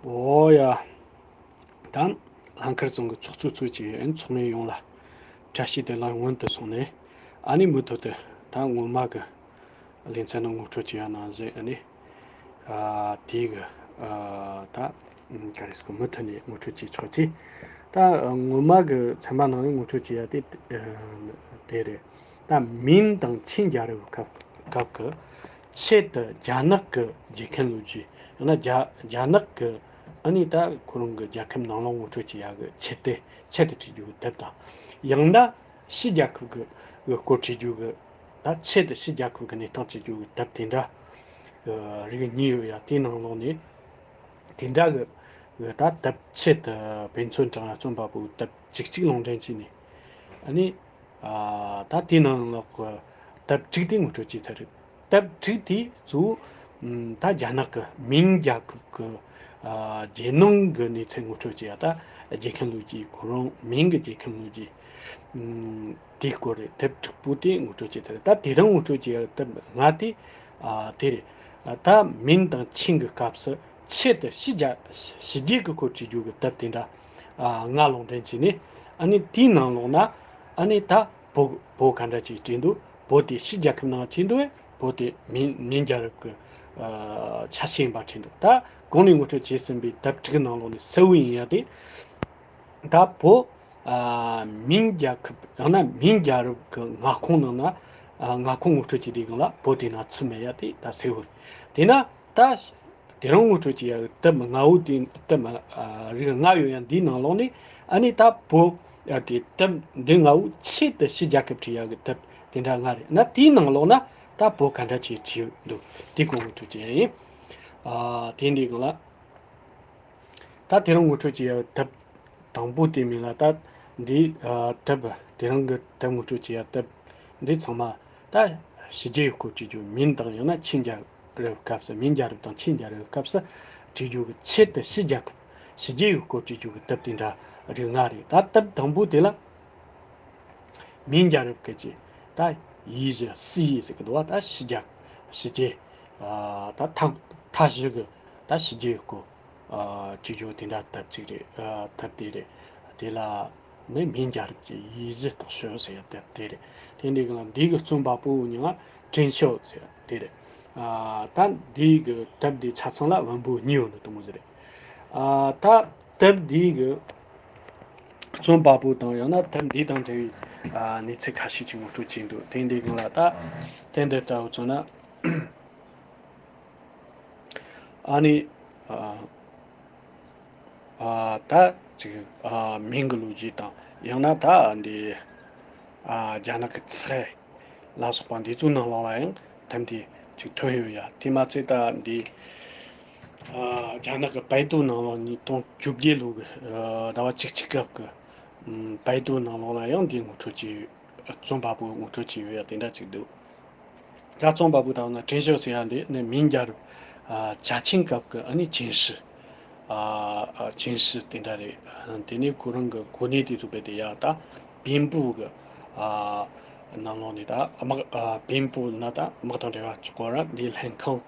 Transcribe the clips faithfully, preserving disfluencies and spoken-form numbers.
ཨོ་ཡ། ད་ལྷག་དཀར་རྫོང་གི་ཚོགས་གཙོ་ཚོས་ཀྱིས་ཨན་ཚོགས་མི་ཡོངས་ལ་བཀྲ་ཤིས་བདེ་ལེགས་སྔོན་དུ་སོང་ནས། ཨ་ནི་མུ་མཐུད་དུ་ད་སྔོན་མ་གི་ལེ་ཚན་ནང་ངོ་སྤྲོད་བྱེད་ཡ་ནང་བཞིན། ཨ་ནི་ཨ་དེའི་གི་ཨ་ད་ག་རེ་ཟེར་གོ། མུ་མཐུད་ནས་ངོ་སྤྲོད་བྱེད་ཆོག་ཅིག་ད་སྔོན་མ་གི་ཚན་པ་ནང་ནས་ངོ་སྤྲོད་བྱེད་ཡ་དེ་དེ་རེད། ད་མིང་དང་ཆིང་རྒྱལ་རབས་སྐབས་སྐབས་ཀྱི་ཆེད་དུ་རྒྱ་ནག་གི་རྒྱལ་ཁམས་ལོ་རྒྱུས། ཡང་ན་རྒྱ་རྒྱ་ནག་གི་ཨ་ནི་ད་ཁོ་རང་གི་རྒྱལ་ཁམས་ནང་ལོགས་ངོ་སྤྲོད་བྱེད་ཡ་གི་ཆེད་དུ་ཆེད་དུ་བྲིས་རྒྱུ་གི་དེབ་དང་། ཡང་ན་ཕྱི་རྒྱལ་ཁབ་གི་གི་སྐོར་བྲིས་རྒྱུ་གི། ད་ཆེད་དུ་ཕྱི་རྒྱལ་ཁབ་གི་གནས་སྟངས་བྲིས་རྒྱུ་གི་དེབ་དེ་འདྲ་གི་རིགས་གཉིས་ཡོད་ཡ། དེའི་ནང་ལོགས་ནས་དེ་འདྲ་གི་གི་ད་དེབ་ཆེད་དུ་དཔེ་མཚོན་དྲངས་ཡ་རྩོམ་པ་པོ་དེབ་བཅུ་གཅིག་ལུང་འདྲེན་བྱས་ནས། ཨ་ནི་ཨ་ད་དེའི་ནང་ལོགས་ཀྱི་དེབ་དྲུག་དེ་ངོ་སྤྲོད་བྱས་ཚར་རེད། དེབ་དྲུག་དེ་གཙོ་བོ་ཨམ་ད་རྒྱ་ནག་གི་མིང་རྒྱལ་ཁབ་ཀྱི་ཨ་རྒྱལ་ནང་གི་གནས་ཚུལ་ངོ་སྤྲོད་བྱེད་ཡ། ད་རྒྱལ་ཁམས་ལོ་རྒྱུས། ཁོ་རང་མིང་གི་རྒྱལ་ཁམས་ལོ་རྒྱུས། ཨམ་དེའི་སྐོར་རེད། དེབ་དྲུག་པོ་དེ་ངོ་སྤྲོད་བྱས་ཚར་རེད། ད་དེ་རིང་ངོ་སྤྲོད་བྱེད་ཡ་དེབ་ལྔ་དེ་ཨ་དེ་རེད། ཨ་ད་མིན་དང་ཆིང་གི་སྐབས་སུ་ཆེད་དུ་ཕྱི་རྒྱལ་ཕྱི་རྒྱལ་གྱི་སྐོར་བྲིས་རྒྱུ་གི་དེབ་དེ་འདྲ་ཨ་ལྔ་ལུང་འདྲེན་བྱས་ནས། ཨ་ནི་དེའི་ནང་ལོགས་ན་ཨ་ནི་ད་བོད་བོད་ག་འདྲ་ཅིག་བྲིས་འདུག་བོད་དེ་ཕྱི་རྒྱལ་ཁབ་ནང་བྲིས་འདུག་བས། བོད་དེ་མིན་མིན་རྒྱལ་རབས་ཀྱི་ཨ་ཆ་ཤས་ཡིན་པ་བྲིས་འདུག་ད་གོང་ནས་ངོ་སྤྲོད་བྱས་ཟིན་པའི་དེབ་དྲུག་ནང་ལོགས་ནས་གསལ་བོ་ཡིན་ཡ་དེ། ད་བོད་ཨ་མིན་རྒྱལ་ཁབ། ཡང་ན་མིན་རྒྱལ་རབས་ཀྱི་མངའ་ཁོངས་ནང་ན་ཨ་མངའ་ཁོངས་ངོ་སྤྲོད་བྱེད་དུས་སྒང་ལ་བོད་དེ་ནང་ཚུད་མེད་ཡ་དེ་ད་གསལ་བོ་རེད། དེས་ན་ད་དེ་རིང་ངོ་སྤྲོད་བྱེད་ཡ་གི་དེབ་ལྔ་བོ་དེ། དེབ་ཨ་རིགས་ལྔ་ཡོད་ཡ་འདིའི་ནང་ལོགས་ནས་ཨ་ནི་ད་བོད་ཨ་དེ་དེབ་འདི་ལྔ་བོ་ཆེད་དུ་ཕྱི་རྒྱལ་ཁབ་བྲིས་ཡ་གི་དེབ་དེ་འདྲ་ལྔ་རེད། ན་དེའི་ནང་ལོགས་ན་ད་བོད་ག་འདྲ་ཅིག་བྲིས་འདུག་དེ་སྐོར་ངོ་སྤྲོད་བྱེད་ཡ་ཡིན། ཨ་དེ་འདི་སྒང་ལ། ད་དེ་རིང་ངོ་སྤྲོད་བྱེད་ཡ་དེབ་དང་པོ་དེ་མིན་ལ། ད་འདི་ཨ་དེབ་དེ་རིང་གི་དེབ་ངོ་སྤྲོད་བྱེད་ཡ་དེབ་འདི་ཚང་མ་ད་ཕྱི་རྒྱལ་ཡུལ་སྐོར་བྲིས་རྒྱུ། མིན་དང་ཡང་ན་ཆིང་རྒྱལ་རབས་སྐབས་སུ། མིན་རྒྱལ་རབས་དང་ཆིང་རྒྱལ་རབས་སྐབས་སུ་བྲིས་རྒྱུ་གི་ཆེད་དུ་ཕྱི་རྒྱལ་ཁབ་ཕྱི་རྒྱལ་ཡུལ་སྐོར་བྲིས་རྒྱུ་གི་དེབ་དེ་འདྲ་རིགས་ལྔ་རེད། ད་དེབ་དང་པོ་དེ་ལ་མིན་རྒྱལ་རབས་སྐད་ཀྱི་ད་ཡིག་གཞི་四夷ཟེར་གི་འདུག་བ། ད་ཕྱི་རྒྱལ་ཕྱི་རྒྱལ་ཨ་ད་མཐའ་མཐའ་བཞི་གི་ད་ཕྱི་རྒྱལ་ཡུལ་སྐོར་ཨ་བྲིས་རྒྱུ་དེ་འདྲ་དེབ་ཅིག་རེད། ཨ་དེབ་དེ་རེད། དེ་ལ་ནི་མིན་རྒྱལ་རབས་ཀྱི་ཡིག་གཞི་རྟོགས་ཤོག་ཟེར་ཡ་དེབ་དེ་རེད། དེ་འདི་གི་ལ་འདི་གི་རྩོམ་པ་པོ་མིང་ལ་ཀྲིན་ཤོ་ཟེར་ཡ་དེ་རེད། ཨ་ད་འདི་གི་དེབ་འདི་ཆ་ཚང་ལ་བམ་པོ་གཉིས་ཡོད་ནི་དེ་མོ་ཟིག་རེད། ཨ་ད་དེབ་འདི་གི་རྩོམ་པ་པོ་དང་ཡང་ན་དེབ་འདི་དང་འབྲེལ་བའི་ཨ་གནས་ཚུལ་ཁ་ཤས་ཅིག་ངོ་སྤྲོད་བྱས་འདུག་དེ་འདི་གི་ལ་ད་དེབ་འདི་ལྟ་བུ་བྱུང་ན། ཨ་ནི་ཨ་ཨ་ད་ཅིག་ཨ་མིང་གི་ལོ་རྒྱུས་དང་། ཡང་ན་ད་འདི་ཨ་རྒྱ་ནག་གི་ཚེ་ལ་སོགས་པ་འདི་ཚོའི་ནང་ལོགས་ལ་ཡང་དེབ་འདི་ཅིག་ཐོན་ཡོད་ཡ། དེ་མ་ཚད་ད་འདི་ཨ་རྒྱ་ནག་གི་པའེ་ཏུའུ་ནང་ལོགས་ཉིས་སྟོང་བཅོ་བརྒྱད་ལོ་གི་ཨ་ཟླ་བ་བཅུ་གཅིག་སྐབས་ཀྱི་ཨམ་པའེ་ཏུའུ་ནང་ལོགས་ལ་ཡང་འདི་ངོ་སྤྲོད་བྱས་ཡོད། རྩོམ་པ་པོས་ངོ་སྤྲོད་བྱས་ཡོད་ཡ་དེ་འདྲ་ཅིག་འདུག་ད་རྩོམ་པ་པོ་ད་ན་ཀྲིན་ཤོ་ཟེར་ཡ་འདི་ནི་མིན་རྒྱལ་རབས་ཨ་ཅ་ཆིང་སྐབས་ཀྱི་ཨ་ནི་ཅིན་ཧྲི་ཨ་ཨ་ཅིན་ཧྲི་དེ་འདྲ་རེད། ཨ་དེ་ནས་ཁོ་རང་གི་གོ་གནས་དེ་ཚོ་རྦད་དེ་ཡ་ད་པིན་པུའུ་གི་ཨ་ནང་ལོགས་ནས། ད་དམག་ཨ་པིན་པུའུ་ན་ད་དམག་དང་འབྲེལ་བ་ཆོག་གོ་ར་འདི་ལྷན་ཁང་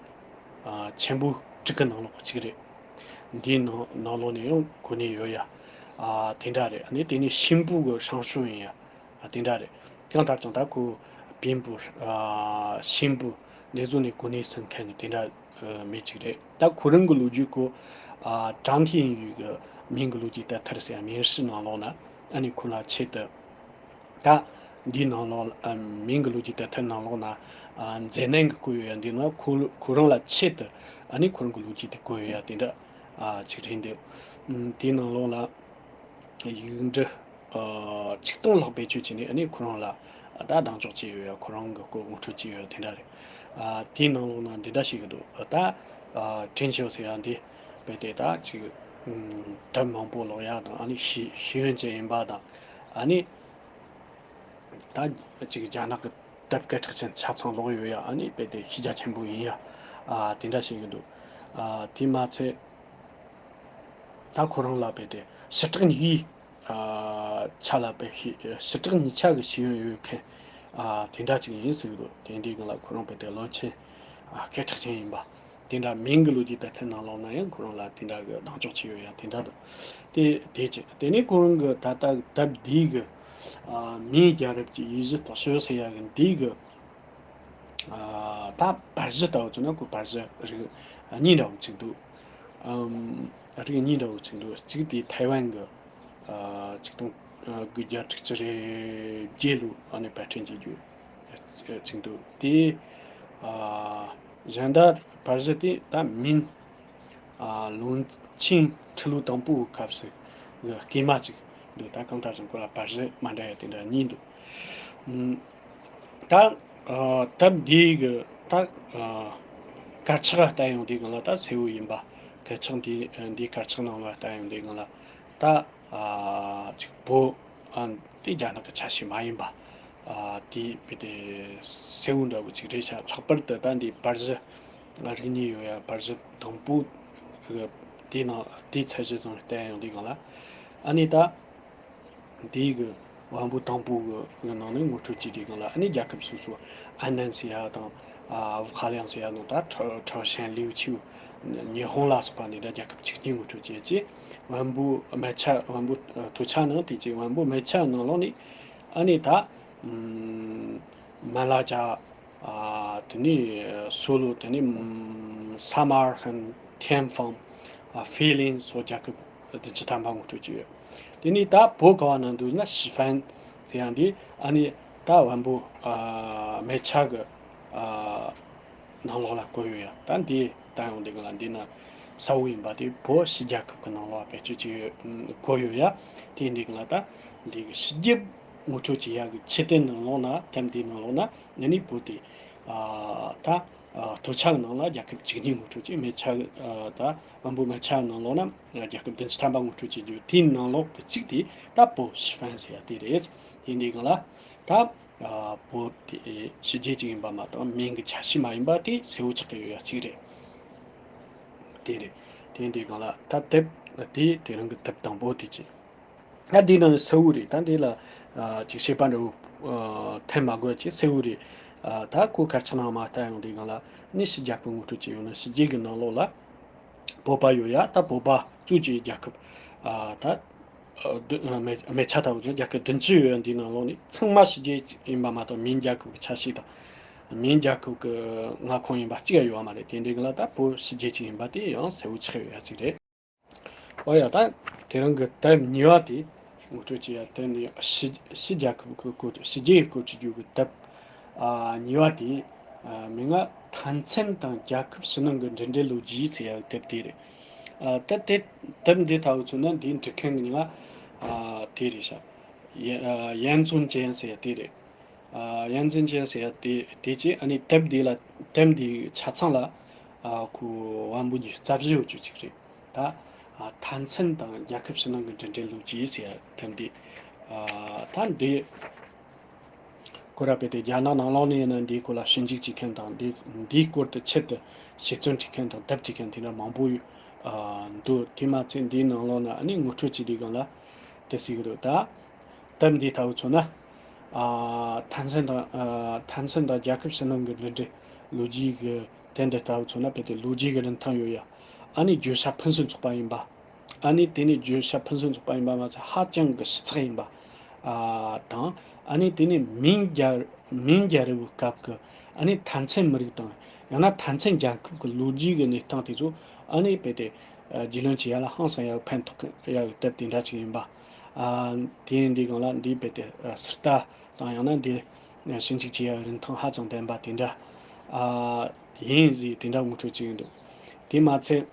ཨ་ཆེན་པོ་དྲུག་གི་ནང་ལོགས་གཅིག་རེད། འདིའི་ནང་ནང་ལོགས་ནས་ཡང་གོ་གནས་ཡོད་ཡ། ཨ་དེ་འདྲ་རེད། ཨ་ནི་དེ་ནས་ཤིན་པུའུ་གི་ཧྲང་ཧྲུའུ་ཡིན་ཡ། ཨ་དེ་འདྲ་རེད། གང་ལྟར་ཀྱང་ད་ཁོ་པིན་པུའུ་ཨ་ཤིན་པུའུ་འདི་ཚོ་ནས་གོ་གནས་ཟིན་མཁན་ནི་དེ་འདྲ་ཨ་མི་གཅིག་རེད། ད་ཁོ་རང་གི་ལོ་རྒྱུས་ཁོ་ཨ་ཀྲང་ཐིང་ཡུས་ཀྱི་མིང་གི་ལོ་རྒྱུས་དེབ་ཐེར་ཟེར་ཡ་མིང་ཧྲི་ནང་ལོགས་ན། ཨ་ནི་ཁོ་ལ་ཆེད་དུ་ད་འདིའི་ནང་ལོགས་ཨ་མིང་གི་ལོ་རྒྱུས་དེབ་ཐེར་ནང་ལོགས་ན་ཨ་མཛེས་ནད་ཀྱི་བཀོད་ཡོད་ཡ། འདི་ནང་ཁོ་ཁོ་རང་ལ་ཆེད་དུ་ཨ་ནི་ཁོ་རང་གི་ལོ་རྒྱུས་དེ་བཀོད་ཡོད་ཡ་དེ་འདྲ་ཨ་གཅིག་རེད་འདུག་ཨ་དེའི་ནང་ལོགས་ལ་ཡིག་འབྲུ་ཨ་ཆིག་སྟོང་ལྷག་བེད་སྤྱོད་བྱས་ནས་ཨ་ནི་ཁོ་རང་ལ་ད་གདེང་འཇོག་བྱས་ཡོད་ཡ། ཁོ་རང་གི་སྐོར་ངོ་སྤྲོད་བྱས་ཡོད་ཡ་དེ་འདྲ་རེད། ཨ་དེའི་ནང་ལོགས་ན་འདི་འདྲ་ཞིག་གི་འདུག་ཨ་ད་ཨ་ཀྲིན་ཤོ་ཟེར་ཡ་འདི་རྦད་དེ་ད་ཅིག་ཨ་དེབ་མང་པོ་ཀློག་ཡ་དང་། ཨ་ནི་ཤེས་ཤེས་ཡོན་ཅན་ཡིན་པ་དང་། ཨ་ནི་ད་ཅིག་རྒྱ་ནག་གི་དེབ་སྐད་གྲགས་ཅན་ཆ་ཚང་ཀློག་ཡོད་ཡ། ཨ་ནི་རྦད་དེ་ཤེས་རྒྱ་ཆེན་པོ་ཡིན་ཡ། ཨ་དེ་འདྲ་ཞིག་གི་འདུག་ཨ་དེ་མ་ཚད་ད་ཁོ་རང་ལ་རྦད་དེ་ཞི་དྲག་གཉིས་ཀྱི་ཨ་ཆ་ལ་དཔེ་ཤེས་ཞི་དྲག་གཉིས་ཆ་གི་ཤེས་ཡོན་ཡོད་མཁན་ཨ་དེ་འདྲ་ཅིག་ཡིན་ཟེར་གི་འདུག་དེ་འདྲའི་སྒང་ལ་ཁོ་རང་རྦད་དེ་བློན་ཆེན་ཨ་སྐད་གྲགས་ཅན་ཡིན་པ་ དེ་འདྲ་མིང་གི་ལོ་རྒྱུས་དེབ་ཐེར་ནང་ལོགས་ན་ཡང་ཁོ་རང་ལ་དེ་འདྲ་གི་གདེང་འཇོག་བྱས་ཡོད་ཡ། དེ་འདྲ་འདུག་དེ་དེ་བྱས། དེ་ནས་ཁོ་རང་གི་ད་ལྟ་དེབ་འདིའི་གི་ཨ་མིང་རྒྱལ་རབས་ཀྱི་ཡིག་གཞི་རྟོག་དཔྱོད་ཟེར་ཡ་གི་འདིའི་གི་ཨ་ད་པར་གཞི་ལྟ་བུ་བྱུང་ན། ཁོ་པར་གཞི་རིགས་གཉིས་འདྲ་བོ་ཅིག་འདུག་ཨམ། རིགས་གཉིས་འདྲ་བོ་ཅིག་འདུག་གཅིག་དེ་ཐའེ་ཝན་གི་ཨ་ཆིག་སྟོང་དགུ་བརྒྱ་དྲུག་ཅུ་རེ་བརྒྱད་ལོ་ཨ་ནི་པར་སྐྲུན་བྱེད་རྒྱུ་ཅིག་འདུག་དེ་ཨ་གཞན་དག་པར་གཞི་དེ་ད་མིན། ཨ་ལུང་ཆིང་ཁྲི་ལོ་དང་པོའི་སྐབས་སུ་གི་སྐྱེས་མ་ཅིག་འདུག་ད་གང་ལྟར་ཀྱང་ཁོ་ལ་པར་གཞི་མ་འདྲ་ཡ་དེ་འདྲ་གཉིས་འདུག་ཨུམ། ད་ཨ་དེབ་འདིའི་གི་ད་ཨ་དཀར་ཆག་ལ་བལྟས་ཡོང་དུས་སྒང་ལ་ད་གསལ་བོ་ཡིན་པ། དཀར་ཆག་འདི་འདི་དཀར་ཆག་ནང་ལ་བལྟས་ཡོང་དུས་སྒང་ལ་ད་ཨ་ཅིག་བོད་ཨ་དེ་རྒྱ་ནག་གི་ཆ་ཤས་མ་ཡིན་པ། ཨ་དེ་དཔེ་དེ་གསལ་བོ་འདྲ་བོ་ཅིག་རེད་ཤག་ལྷག་པར་དུ་ད་འདི་པར་གཞི་རིགས་གཉིས་ཡོད་ཡ། པར་གཞི་དང་པོ་གི་དེ་ནང་དེའི་ཚད་གཞི་ཚང་བལྟས་ཡོང་དུས་སྒང་ལ་ཨ་ནི་ད། དེའི་གི་བམ་པོ་དང་པོ་གི་གི་ནང་ནས་ངོ་སྤྲོད་བྱས་དུས་སྒང་ལ་ཨ་ནི་རྒྱལ་ཁབ་སོ་སོ་ཨན་ནན་ཟེར་ཡ་དང་ཨ་ཧྥ་ཧ་ལིང་ཟེར་ཡ་ནང་ད་ཁྲའོ་ཁྲའོ་ཞན་ལིའུ་ཆིའུ་ཉི་ཧོང་ལ་སོགས་པ་ནས་ད་རྒྱལ་ཁབ་བཅུ་གཉིས་ངོ་སྤྲོད་བྱས་རྗེས། བམ་པོ་མེ་ཆ་བམ་པོ་ཐོ་ཆ་ནང་དེ་རྗེས་བམ་པོ་མེ་ཆ་ནང་ལོགས་ནས་ཨ་ནི་ད་མ་ལ་ཇ། ཨ་དེ་ནས་སོ་ལོ། དེ་ནས་ས་མར་ཁན། ཐེན་ཧྥང་། ཨ་ཧྥེ་ལིན་སོགས་རྒྱལ་ཁབ་བདུན་ཅུ་ཐམ་པ་ངོ་སྤྲོད་བྱས་ཡོད། དེ་ནས་ད་བོད་ག་བ་ན་འདུག་ན་ཞི་ཧྥན་ཟེར་ཡ་འདི་ཨ་ནི་ད་བམ་པོ་ཨ་མེ་ཆ་གི་ཨ་ནང་ལོགས་ལ་བཀོད་ཡོད་ཡ། ད་འདི་ལྟ་ཡོང་དུས་སྒང་ལ་འདི་ན་གསལ་བོ་ཡིན་པ་དེ་བོད་ཕྱི་རྒྱལ་ཁབ་ཀྱི་ནང་ལོགས་བེད་སྤྱོད་བྱས་ཡོད་བཀོད་ཡོད་ཡ། དེ་འདི་སྒང་ལ་ད་འདི་གི་ཕྱི་རྒྱལ་ངོ་སྤྲོད་བྱེད་ཡག་གི་ཆེད་དོན་ནང་ལོགས་ན། དེབ་འདིའི་ནང་ལོགས་ན་ཨ་ནི་བོད་དེ་ཨ་ད་ཨ་ཐོ་ཆ་གི་ནང་ལ་རྒྱལ་ཁབ་བཅུ་གཉིས་ངོ་སྤྲོད་ཀྱི། མེ་ཆ་ཨ་ད་བམ་པོ་མེ་ཆ་གི་ནང་ལོགས་ན་རྒྱལ་ཁབ་བདུན་ཅུ་ཐམ་པ་ངོ་སྤྲོད་བྱེད་རྒྱུ། དེའི་ནང་ལོགས་ཀྱི་གཅིག་དེ་ད་བོད་ཞི་ཧྥན་ཟེར་ཡ་དེ་རེད། དེ་འདི་སྒང་ལ་ད་ཨ་བོད་དེ་ཕྱི་རྒྱལ་ཅིག་ཡིན་པ་མ་གཏོགས་མིང་གི་ཆ་ཤས་མ་ཡིན་པ་དེ་གསལ་བོ་ཆགས་ཀྱི་ཡོད་ཡ་གཅིག་རེད། དེ་རེད། དེ་འདི་སྒང་ལ་ད་དེབ་དེ་དེ་རང་གི་དེབ་དང་པོ་དེ་ཅི། ད་འདི་ནང་གསལ་བོ་རེད། ད་འདི་ལ་ཨ་ཅིག་བཤད་པ་འདྲ་བོ་ཨ་འཐེན་མ་དགོས་ཅིག་གསལ་བོ་རེད། ཨ་ད་ཁོ་དཀར་ཆག་ནང་མ་ལྟ་ཡོང་དུས་སྒང་ལ་ནི་ཕྱི་རྒྱལ་ཁབ་ངོ་སྤྲོད་བྱས་ཡོད་ན་ཕྱི་རྒྱལ་གྱི་ནང་ལོགས་ལ་བོད་པ་ཡོད་ཡ། ད་བོད་པ་གཙོས་ཀྱི་རྒྱལ་ཁབ་ཨ་ད་ཨ་བདུན་ཨ་མེ་མེ་ཆ་ལྟ་བུ་ཅིག་རྒྱལ་ཁབ་བདུན་ཅུ་ཡོད་ཡ། འདི་ནང་ལོགས་ནི་ཚང་མ་ཕྱི་རྒྱལ་ཡིན་པ་མ་གཏོགས་མིན་རྒྱལ་ཁབ་ཀྱི་ཆ་ཤས་དང་མིན་རྒྱལ་ཁབ་ཀྱི་མངའ་ཁོངས་ཡིན་པ་གཅིག་ཡང་ཡོད་མ་རེད། དེ་འདྲའི་སྒང་ལ་ད་བོད་ཕྱི་རྒྱལ་ཅིག་ཡིན་པ་དེ་ཡང་གསལ་བོ་ཆགས་ཡོད་ཡ་གཅིག་རེད། ཨོ་ཡ། ད་དེ་རིང་གི་དེབ་གཉིས་པ་དེ་ངོ་སྤྲོད་བྱེད་ཡ་དེ་ནི་ཕྱི་ཕྱི་རྒྱལ་ཁབ་ཀྱི་སྐོར། ཕྱི་རྒྱལ་གྱི་སྐོར་བྲིས་རྒྱུ་གི་དེབ་ཨ་གཉིས་པ་དེ་ཨ་མིང་ང་མཐའ་མཚན་དང་རྒྱལ་ཁབ་ཕྱི་ནང་གི་འབྲེལ་འདྲིས་ལོ་རྒྱུས་ཟེར་ཡ་གི་དེབ་དེ་རེད། ཨ་ད་དེ་དེབ་འདི་ལྟ་བུ་མཚོན་ན་འདིའི་འབྲི་མཁན་གྱི་མིང་ང་ཨ་དེ་རེད་ཤག་ཡན་ཨ་ཡན་ཙུན་ཅན་ཟེར་ཡ་དེ་རེད། ཨ་ཡན་ཙུན་ཅན་ཟེར་ཡ་དེ་དེ་ཅི། ཨ་ནི་དེབ་འདི་ལ་དེབ་འདིའི་ཆ་ཚང་ལ་ཨ་ཁོ་བམ་པོ་ཉི་ཤུ་རྩ་བཞི་ཡོད་རྒྱུ་ཅིག་རེད། ད་ཨ་མཐའ་མཚན་དང་རྒྱལ་ཁབ་ཕྱི་ནང་གི་འབྲེལ་འདྲིས་ལོ་རྒྱུས་ཟེར་ཡ་དེབ་འདི། ཨ་ད་འདི་ཁོ་ར་དཔེ་དེ་རྒྱ་ནག་ནང་ལོགས་ནས་ཡིན་ན་འདིའི་སྐོར་ལ་ཞིབ་འཇུག་བྱེད་མཁན་དང་འདི་འདིའི་སྐོར་དུ་ཆེད་དུ་ཤེས་བརྩོན་བྱེད་མཁན་དང་དེབ་བྲིས་མཁན་དེ་འདྲ་མང་པོ་ཡོད་ཨ་འདུག་དེ་མ་ཚད་འདིའི་ནང་ལོགས་ན་ཨ་ནི་ངོ་སྤྲོད་བྱེད་དུས་སྒང་ལ་དེ་ཟེར་གི་འདུག་ད་དེབ་འདི་ལྟ་བུ་མཚོན་ན། ཨ་མཐའ་མཚན་དང་ཨ་མཐའ་མཚན་དང་རྒྱལ་ཁབ་ཕྱི་ནང་གི་འབྲེལ་འདྲིས་ལོ་རྒྱུས་ཀྱི་དེབ་འདི་ལྟ་བུ་མཚོན་ན། དཔེ་དེ་ལོ་རྒྱུས་ཀྱི་རིན་ཐང་ཡོད་ཡ། ཨ་ནི་བརྗོད་བྱ་ཕུན་སུམ་ཚོགས་པ་ཡིན་པ། ཨ་ནི་དེ་ནི་བརྗོད་བྱ་ཕུན་སུམ་ཚོགས་པ་ཡིན་པ་མ་ཚད་ཧ་ཅང་གི་ཞིབ་ཚགས་ཡིན་པ་ཨ་དང་། ཨ་ནི་དེ་ནི་མིང་རྒྱལ་མིང་རྒྱལ་རབས་སྐབས་ཀྱི་ཨ་ནི་མཐའ་མཚན་མི་རིགས་དང་ཡང་ན་མཐའ་མཚན་རྒྱལ་ཁབ་ཀྱི་ལོ་རྒྱུས་ཀྱི་གནས་སྟངས་དེ་ཚོ་ཨ་ནི་དཔེ་དེ་ཨ་རྒྱུས་ལོན་བྱེད་ཡ་ལ་ཧང་སང་ཡ་ཕན་ཐོགས་ཡ་གི་དེབ་དེ་འདྲ་ཅིག་ཡིན་པ། ཨ་དེ་ཡིན་དུས་སྒང་ལ་འདི་དཔེ་དེ་ཨ་ཟུར་ལྟ་དང་ཡང་ན་འདི་ཞིབ་འཇུག་བྱེད་ཡ་རིན་ཐང་ཧ་ཅང་ལྡན་པ་དེ་འདྲ་ཨ་ཡིན་ཟེར་དེ་འདྲ་ངོ་སྤྲོད་བྱེད་ཀྱི་འདུག་དེ་མ་ཚད།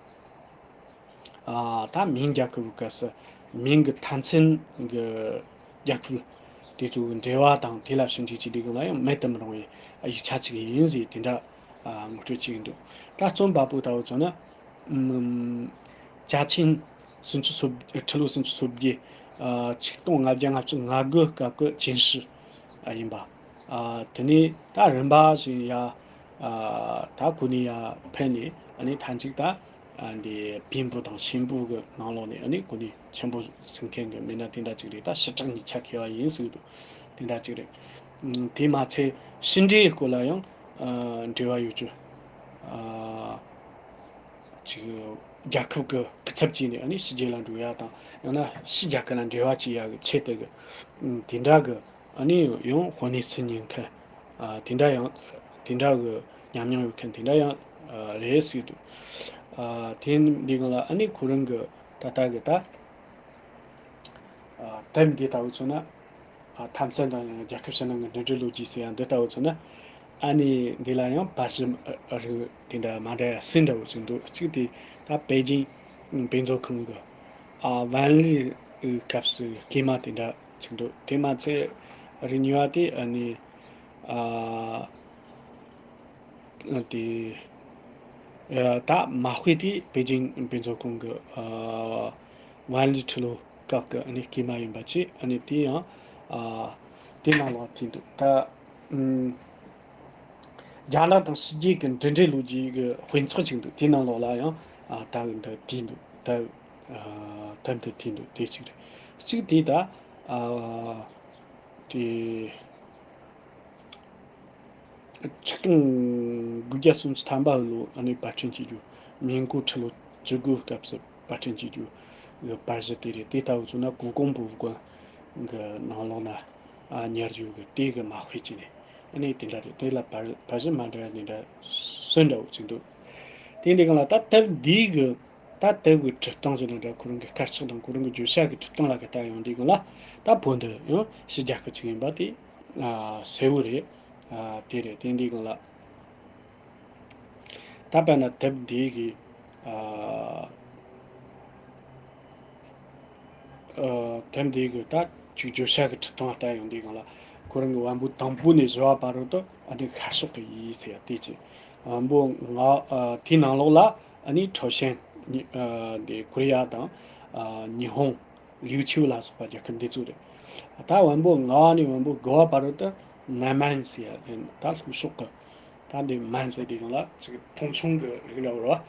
ཨ་ད་མིང་རྒྱལ་ཁབ་ཀྱི་སྐབས་སུ་མིང་གི་མཐའ་མཚན་གྱི་རྒྱལ་ཁབ་དེ་ཚོའི་འབྲེལ་བ་དང་དེ་ལ་ཞིབ་འཇུག་བྱེད་དུས་སྒང་ལ་ཡང་མེད་དུ་མི་རུང་བའི་ཡིག་ཆ་ཅིག་ཡིན་ཟེར་དེ་འདྲ་ཨ་ངོ་སྤྲོད་བྱེད་ཀྱི་འདུག་ད་རྩོམ་པ་པོ་ལྟ་བུ་མཚོན་ན་ཨུམ་ཅཱ་ཆིན་སུམ་ཅུ་སོ་ཁྲི་ལོ་སུམ་ཅུ་སོ་བརྒྱད་ཨ་ཆིག་སྟོང་ལྔ་བརྒྱ་ལྔ་བཅུ་ང་དགུ་སྐབས་ཀྱི་ཅིན་ཧྲི་ཨ་ཡིན་པ། ཨ་དེ་ནས་ད་རིམ་པ་བཞིན་ཡ་ཨ་ད་གོ་གནས་ཡར་འཕེལ་ནས་ཨ་ནི་མཐའ་མཇུག་ད་ཨ་འདི་བོན་པོ་དང་ཞིང་པོ་གི་ནང་ལོགས་ནས་ཨ་ནི་གོ་གནས་ཆེན་པོ་ཟིན་མཁན་གྱི་མི་སྣ་དེ་འདྲ་ཅིག་རེད། ད་ཞི་དྲག་གཉིས་ཆ་མཁས་པ་ཡིན་ཟེར་གི་འདུག་དེ་འདྲ་ཅིག་རེད། ཨ་དེ་མ་ཚད་ཕྱི་འབྲེལ་སྐོར་ལ་ཡང་ཨ་འབྲེལ་བ་ཡོད་རྒྱུ། ཨ་ ཅིག་རྒྱལ་ཁབ་ཀྱི་སྐུ་ཚབ་བྱས་ནས་ཨ་ནི་ཕྱི་རྒྱལ་ལ་འགྲོ་ཡ་དང་། ཡང་ན་ཕྱི་རྒྱལ་ཁབ་ལ་འབྲེལ་བ་བྱེད་ཡ་གི་ཆེད་དུ་གི་ཨམ་དེ་འདྲ་གི་ཨ་ནི་ཡང་དཔོན་གནས་སུ་ཉན་མཁན། ཨ་དེ་འདྲ་ཡང་དེ་འདྲ་གི་ཉམས་མྱོང་ཡོད་མཁན་དེ་འདྲ་ཡང་ཨ་རེད་ཟེར་འདུག་ཨ་དེ་འདི་གང་ལ་ཨ་ནི་ཁོ་རང་གི་ད་ལྟ་གི་ད་ཨ་དེབ་འདི་ལྟ་བུ་མཚོན་ན། ཨ་འཐབ་རྩོད་དང་ཡང་རྒྱལ་ཁབ་ཕྱི་ནང་གི་འགྲིམ་འགྲུལ་ལོ་རྒྱུས་ཟེར་ཡང་འདི་ལྟ་བུ་མཚོན་ན། ཨ་ནི་འདི་ལ་ཡང་པར་གཞི་རིགས་དེ་འདྲ་མ་འདྲ་ཡ་གསུམ་འདྲ་བོ་ཅིག་འདུག་གཅིག་དེ་ད་པེ་ཅིང་དཔེ་མཛོད་ཁང་གི་ཨ་ཝན་ལི་སྐབས་སུ་སྐྱེས་མ་དེ་འདྲ་ཅིག་འདུག་དེ་མ་ཚད་རིགས་གཉིས་པ་དེ་ཨ་ནི་ཨ་དེ་ཨ་ད་མ་དཔེ་དེ་པེ་ཅིང་དཔེ་མཛོད་ཁང་གི་ཨ་ཝན་ལི་ཁྲི་ལོ་སྐབས་ཀྱི་ཨ་ནི་སྐྱེས་མ་ཡིན་པ་བཅས། ཨ་ནི་དེ་ཡང་ཨ་དེ་ནང་ལོགས་ཐིག་འདུག་ད་ཨུམ་རྒྱ་ནག་དང་ཕྱི་རྒྱལ་གྱི་འགྲིམ་འགྲུལ་ལོ་རྒྱུས་ཀྱི་དཔེ་ཚོགས་ཅིག་འདུག་དེ་ནང་ལོགས་ལ་ཡང་ཨ་ད་འདི་བྲིས་འདུག་ད་ཨ་ད་འདི་བྲིས་འདུག་དེ་གཅིག་རེད། གཅིག་དེ་ད་ཨ་དེ། ཆིག་སྟོང་དགུ་བརྒྱ་སུམ་ཅུ་ཐམ་པ་ལོ་ཨ་ནི་པར་སྐྲུན་བྱེད་རྒྱུ། མིང་གོ་ཁྲི་ལོ་བཅུ་དགུ་སྐབས་སུ་པར་སྐྲུན་བྱེད་རྒྱུ་གི་པར་གཞི་དེ་རེད། དེ་ལྟ་བུ་བྱུང་ན་故宫博物馆གི་ནང་ལོགས་ན་ཨ་ཉར་རྒྱུ་གི་དེ་གི་མ་དཔེ་ཅིག་རེད། ཨ་ནི་དེ་འདྲ་རེད། དེ་ལ་པར་པར་གཞི་མ་འདྲ་བ་དེ་འདྲ་གསུམ་འདྲ་བོ་ཅིག་འདུག་དེ་འདི་གང་ལ་ད་དེབ་འདི་གི་ད་དེབ་ཀྱི་འབྲི་སྟངས་ཟེར་ན་འདྲ། ཁོ་རང་གི་དཀར་ཆག་དང་ཁོ་རང་གི་བརྗོད་བྱ་གི་འབྲི་སྟངས་ལ་གི་ལྟ་ཡོང་དུས་སྒང་ལ་ད་བོད་འདི་ཡང་ཕྱི་རྒྱལ་ཁབ་ཅིག་ཡིན་པ་དེ་ཨ་གསལ་བོ་རེད། ཨ་དེ་རེད། དེ་འདི་སྒང་ལ་ད་དཔེར་ན་དེབ་འདི་གི་ཨ་ཨ་དེབ་འདི་གི་ད་ཅིག་བརྗོད་བྱ་གི་འབྲི་སྟངས་ལ་ལྟ་ཡོང་དུས་སྒང་ལ་ཁོ་རང་གི་བམ་པོ་དང་པོ་ནས་བཞི་བ་བར་དུ་ཨ་ནི་ཤར་ཕྱོགས་ཀྱི་ཡུལ་ཟེར་ཡ་དེ་ཅིག་བམ་པོ་ལྔ་ཨ་དེའི་ནང་ལོགས་ལ་ཨ་ནི་朝鲜ཨ་འདི་ཀོ་རི་ཡ་དང་ཨ་ཉི་ཧོང་ལིའུ་ཆིའུ་ལ་སོགས་པ་རྒྱལ་ཁབ་འདི་ཚོ་རེད། ད་བམ་པོ་ལྔ་བ་ནས་བམ་པོ་དགུ་བ་བར་དུ་ནན་མན་ཟེར་ཡ་ད་ལྷོ་ཕྱོགས་ཀྱི་ད་འདི་མན་ཟེར་དུས་སྒང་ལ་ཅིག་མཐོང་ཆུང་གི་རིགས་འདྲ་བོ་རེད་བ།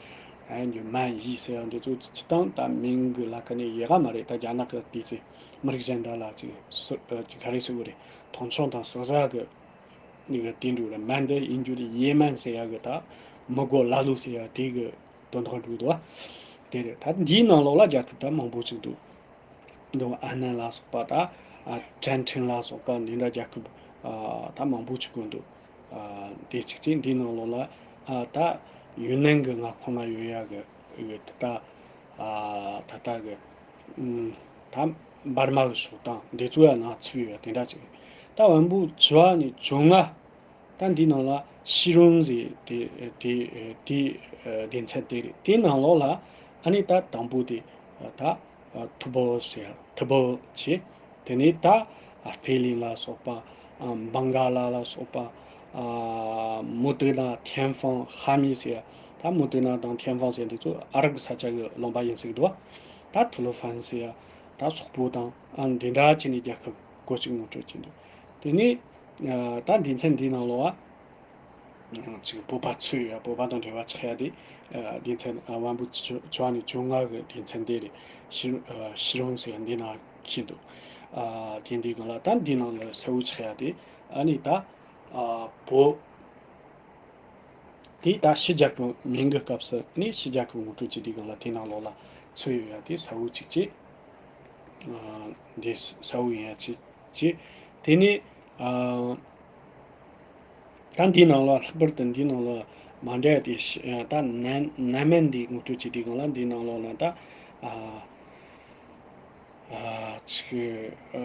ཨ་འདི་མན་ཡུལ་ཟེར་ཡ་འདི་ཚོ་སྤྱིར་བཏང་ད་མིང་གི་ལ་ཁ་ནས་ཡོད་ག་མ་རེད། ད་རྒྱ་ནག་གི་དུས་ཚོད་མི་རིགས་གཞན་དག་ལ་ཅིག་སུ་ཨ་ཅིག་ག་རེ་ཟེར་དགོས་རེད། མཐོང་ཆུང་དང་ཟག་ཟག་གི་ནི་གི་དེ་འདྲ་རེད། མན་འདི་ཡིན་རྒྱུ་རེད། ཡེ་མན་ཟེར་ཡ་གི་ད་མི་གོ་ལ་ལུ་ཟེར་ཡ་དེ་གི་དོན་དག་འགྲོ་གི་འདུག་བ། དེ་རེད། ད་འདིའི་ནང་ལོགས་ལ་རྒྱལ་ཁབ་ད་མང་པོ་ཅིག་འདུག་འདུག་ཨ་ནན་ལ་སོགས་པ་ད་ཨ་ཀྲན་ཁྲིན་ལ་སོགས་པ་འདི་འདྲ་རྒྱལ་ཁབ་ཨ་ད་མང་པོ་ཅིག་གོ་འདུག་ཨ་དེ་གཅིག་བྱས། འདིའི་ནང་ལོགས་ལ་ཨ་ད་ཡུན་ནན་གི་མངའ་ཁོངས་ན་ཡོད་ཡ་གི་ཡོད་ད། ཨ་ད་ལྟ་གི་ཨུམ་ད་འབར་མ་གི་སོག་དང་འདི་ཚོ་ཡ་ནང་ཚུད་ཡོད་དེ་འདྲ་ཅིག་ད་བམ་པོ་བཅུ་བ་ནས་བཅོ་ལྔ། ད་འདི་ནང་ལ་ཤི་རུང་ཟེར་དེ་དེ་དེ་སྡེ་ཚན་དེ་རེད། དེ་ནང་ལོགས་ལ་ཨ་ནི་ད་དང་པོ་དེ་ད་ཐུ་བོ་ཟེར་ཐུ་བོ་བྱས། དེ་ནས་ད་ཨ་ཧྥེ་གླིང་ལ་སོགས་པ། ཨ་བང་ག་ལ་ལ་སོགས་པ། ཨ་མུ་ཏི་ན་ཐེན་ཧྥང་ཧ་མི་ཟེར་ཡ། ད་མུ་ཏི་ན་དང་ཐེན་ཧྥང་ཟེར་ཡ་འདི་ཚོ་ཨ་རབ་ཀྱི་ས་ཆ་གི་ལུང་པ་ཡིན་ཟེར་གི་འདུག་ད་ཐུ་ལུ་ཧྥན་ཟེར་ཡ། ད་སོག་པོ་དང་ཨ་འདི་འདྲ་བྱས་ནས་རྒྱལ་ཁབ་གོ་གཅིག་ངོ་སྤྲོད་བྱས་འདུག་དེ་ནས་ཨ་ད་སྡེ་ཚན་འདིའི་ནང་ལོགས་ཨ། ཅིག་བོད་པ་ཚོས་ཡ་བོད་པ་དང་འབྲེལ་བ་ཆགས་ཡ་དེ་ཨ་སྡེ་ཚན་ཨ་བམ་པོ་བཅུ་བཅུ་བ་ནས་བཅོ་ལྔ་གི་སྡེ་ཚན་དེ་རེད། ཤི་ཨ་ཤི་རུང་ཟེར་ཡ་འདི་ནང་ཁྱེར་འདུག་ཨ་དེ་འདི་གང་ལ་ད་འདི་ནང་ལ་གསལ་བོ་ཆགས་ཡ་དེ་ཨ་ནི་ད་ཨ་བོད་དེ་ད་ཕྱི་རྒྱལ་ཁབ་མིང་གི་སྐབས་སུ་ནི་ཕྱི་རྒྱལ་ཁབ་ངོ་སྤྲོད་བྱེད་དུས་སྒང་ལ་དེ་ནང་ལོགས་ལ་ཚུད་ཡོད་ཡ་དེ་གསལ་བོ་ཅིག་ཅེས་ཨ་འདི་གསལ་བོ་ཡིན་ཡ་ཅིག་ཅེས། དེ་ནི་ཨ་ད་འདིའི་ནང་ལ་ལྷག་པར་དུ་འདིའི་ནང་ལ་མ་འདྲ་བ་དེ་ཤི་ད་ནན་ནན་མན་འདི་ངོ་སྤྲོད་བྱེད་དུས་སྒང་ལ་འདིའི་ནང་ལོགས་ལ་ད་ཨ་ཨ་ཅིག་ཨ་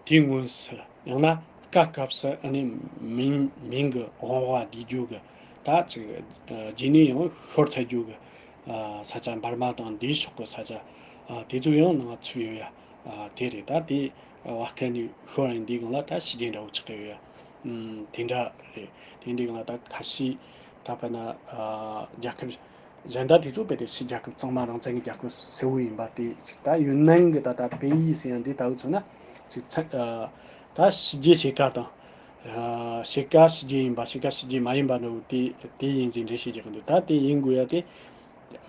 དེའི་སྔོན་སུ་ཡང་ན་སྐབས་སྐབས་སུ་ཨ་ནི་མིང་མིང་གི་དབང་བ་བསྡུས་རྒྱུ་གི་ད་ཅིག་ཨ་རྗེས་ནས་ཡང་ཤོར་ཚར་རྒྱུ་གི་ཨ་ས་ཆ་འབར་མ་དང་འདིའི་ཕྱོགས་གི་ས་ཆ་ཨ་དེ་ཚོ་ཡང་ནང་ཚུད་ཡོད་ཡ། ཨ་དེ་རེད། ད་དེ་བ་ཀན་ནི་ཤོར་ཡིན་འདི་སྒང་ལ་ད་ཕྱི་རྒྱལ་འདྲ་བོ་ཆགས་ཀྱི་ཡོད་ཡ། ཨུམ་དེ་འདྲ་རེད། དེ་འདི་སྒང་ལ་ད་ཁ་ཤས་ད་དཔེར་ན་ཨ་རྒྱལ་ཁབ་གཞན་དག་དེ་ཚོ་དཔེ་དེ་ཕྱི་རྒྱལ་ཁབ་གཙང་མ་རང་བཙན་གྱི་རྒྱལ་ཁབ་ཟེར་བོ་ཡིན་པ་དེ་ཅིག་ད་ཡུན་ནན་གྱི་ད་ད་པེ་ཡི་ཟེར་ཡ་འདི་ལྟ་བུ་མཚོན་ན་ཅིག་ཚ་ཨ་ད་ཕྱི་རྒྱལ་ཕྱེད་ཀ་དང་ཨ་ཕྱེད་ཀ་ཕྱི་རྒྱལ་ཡིན་པ་ཕྱེད་ཀ་ཕྱི་རྒྱལ་མ་ཡིན་པ་འདྲ་བོ་དེ་དེ་ཡིན་ཟེར་འགྲེལ་བཤད་རྒྱག་གི་འདུག་ད་དེ་ཡིན་དགོས་ཡ་དེ།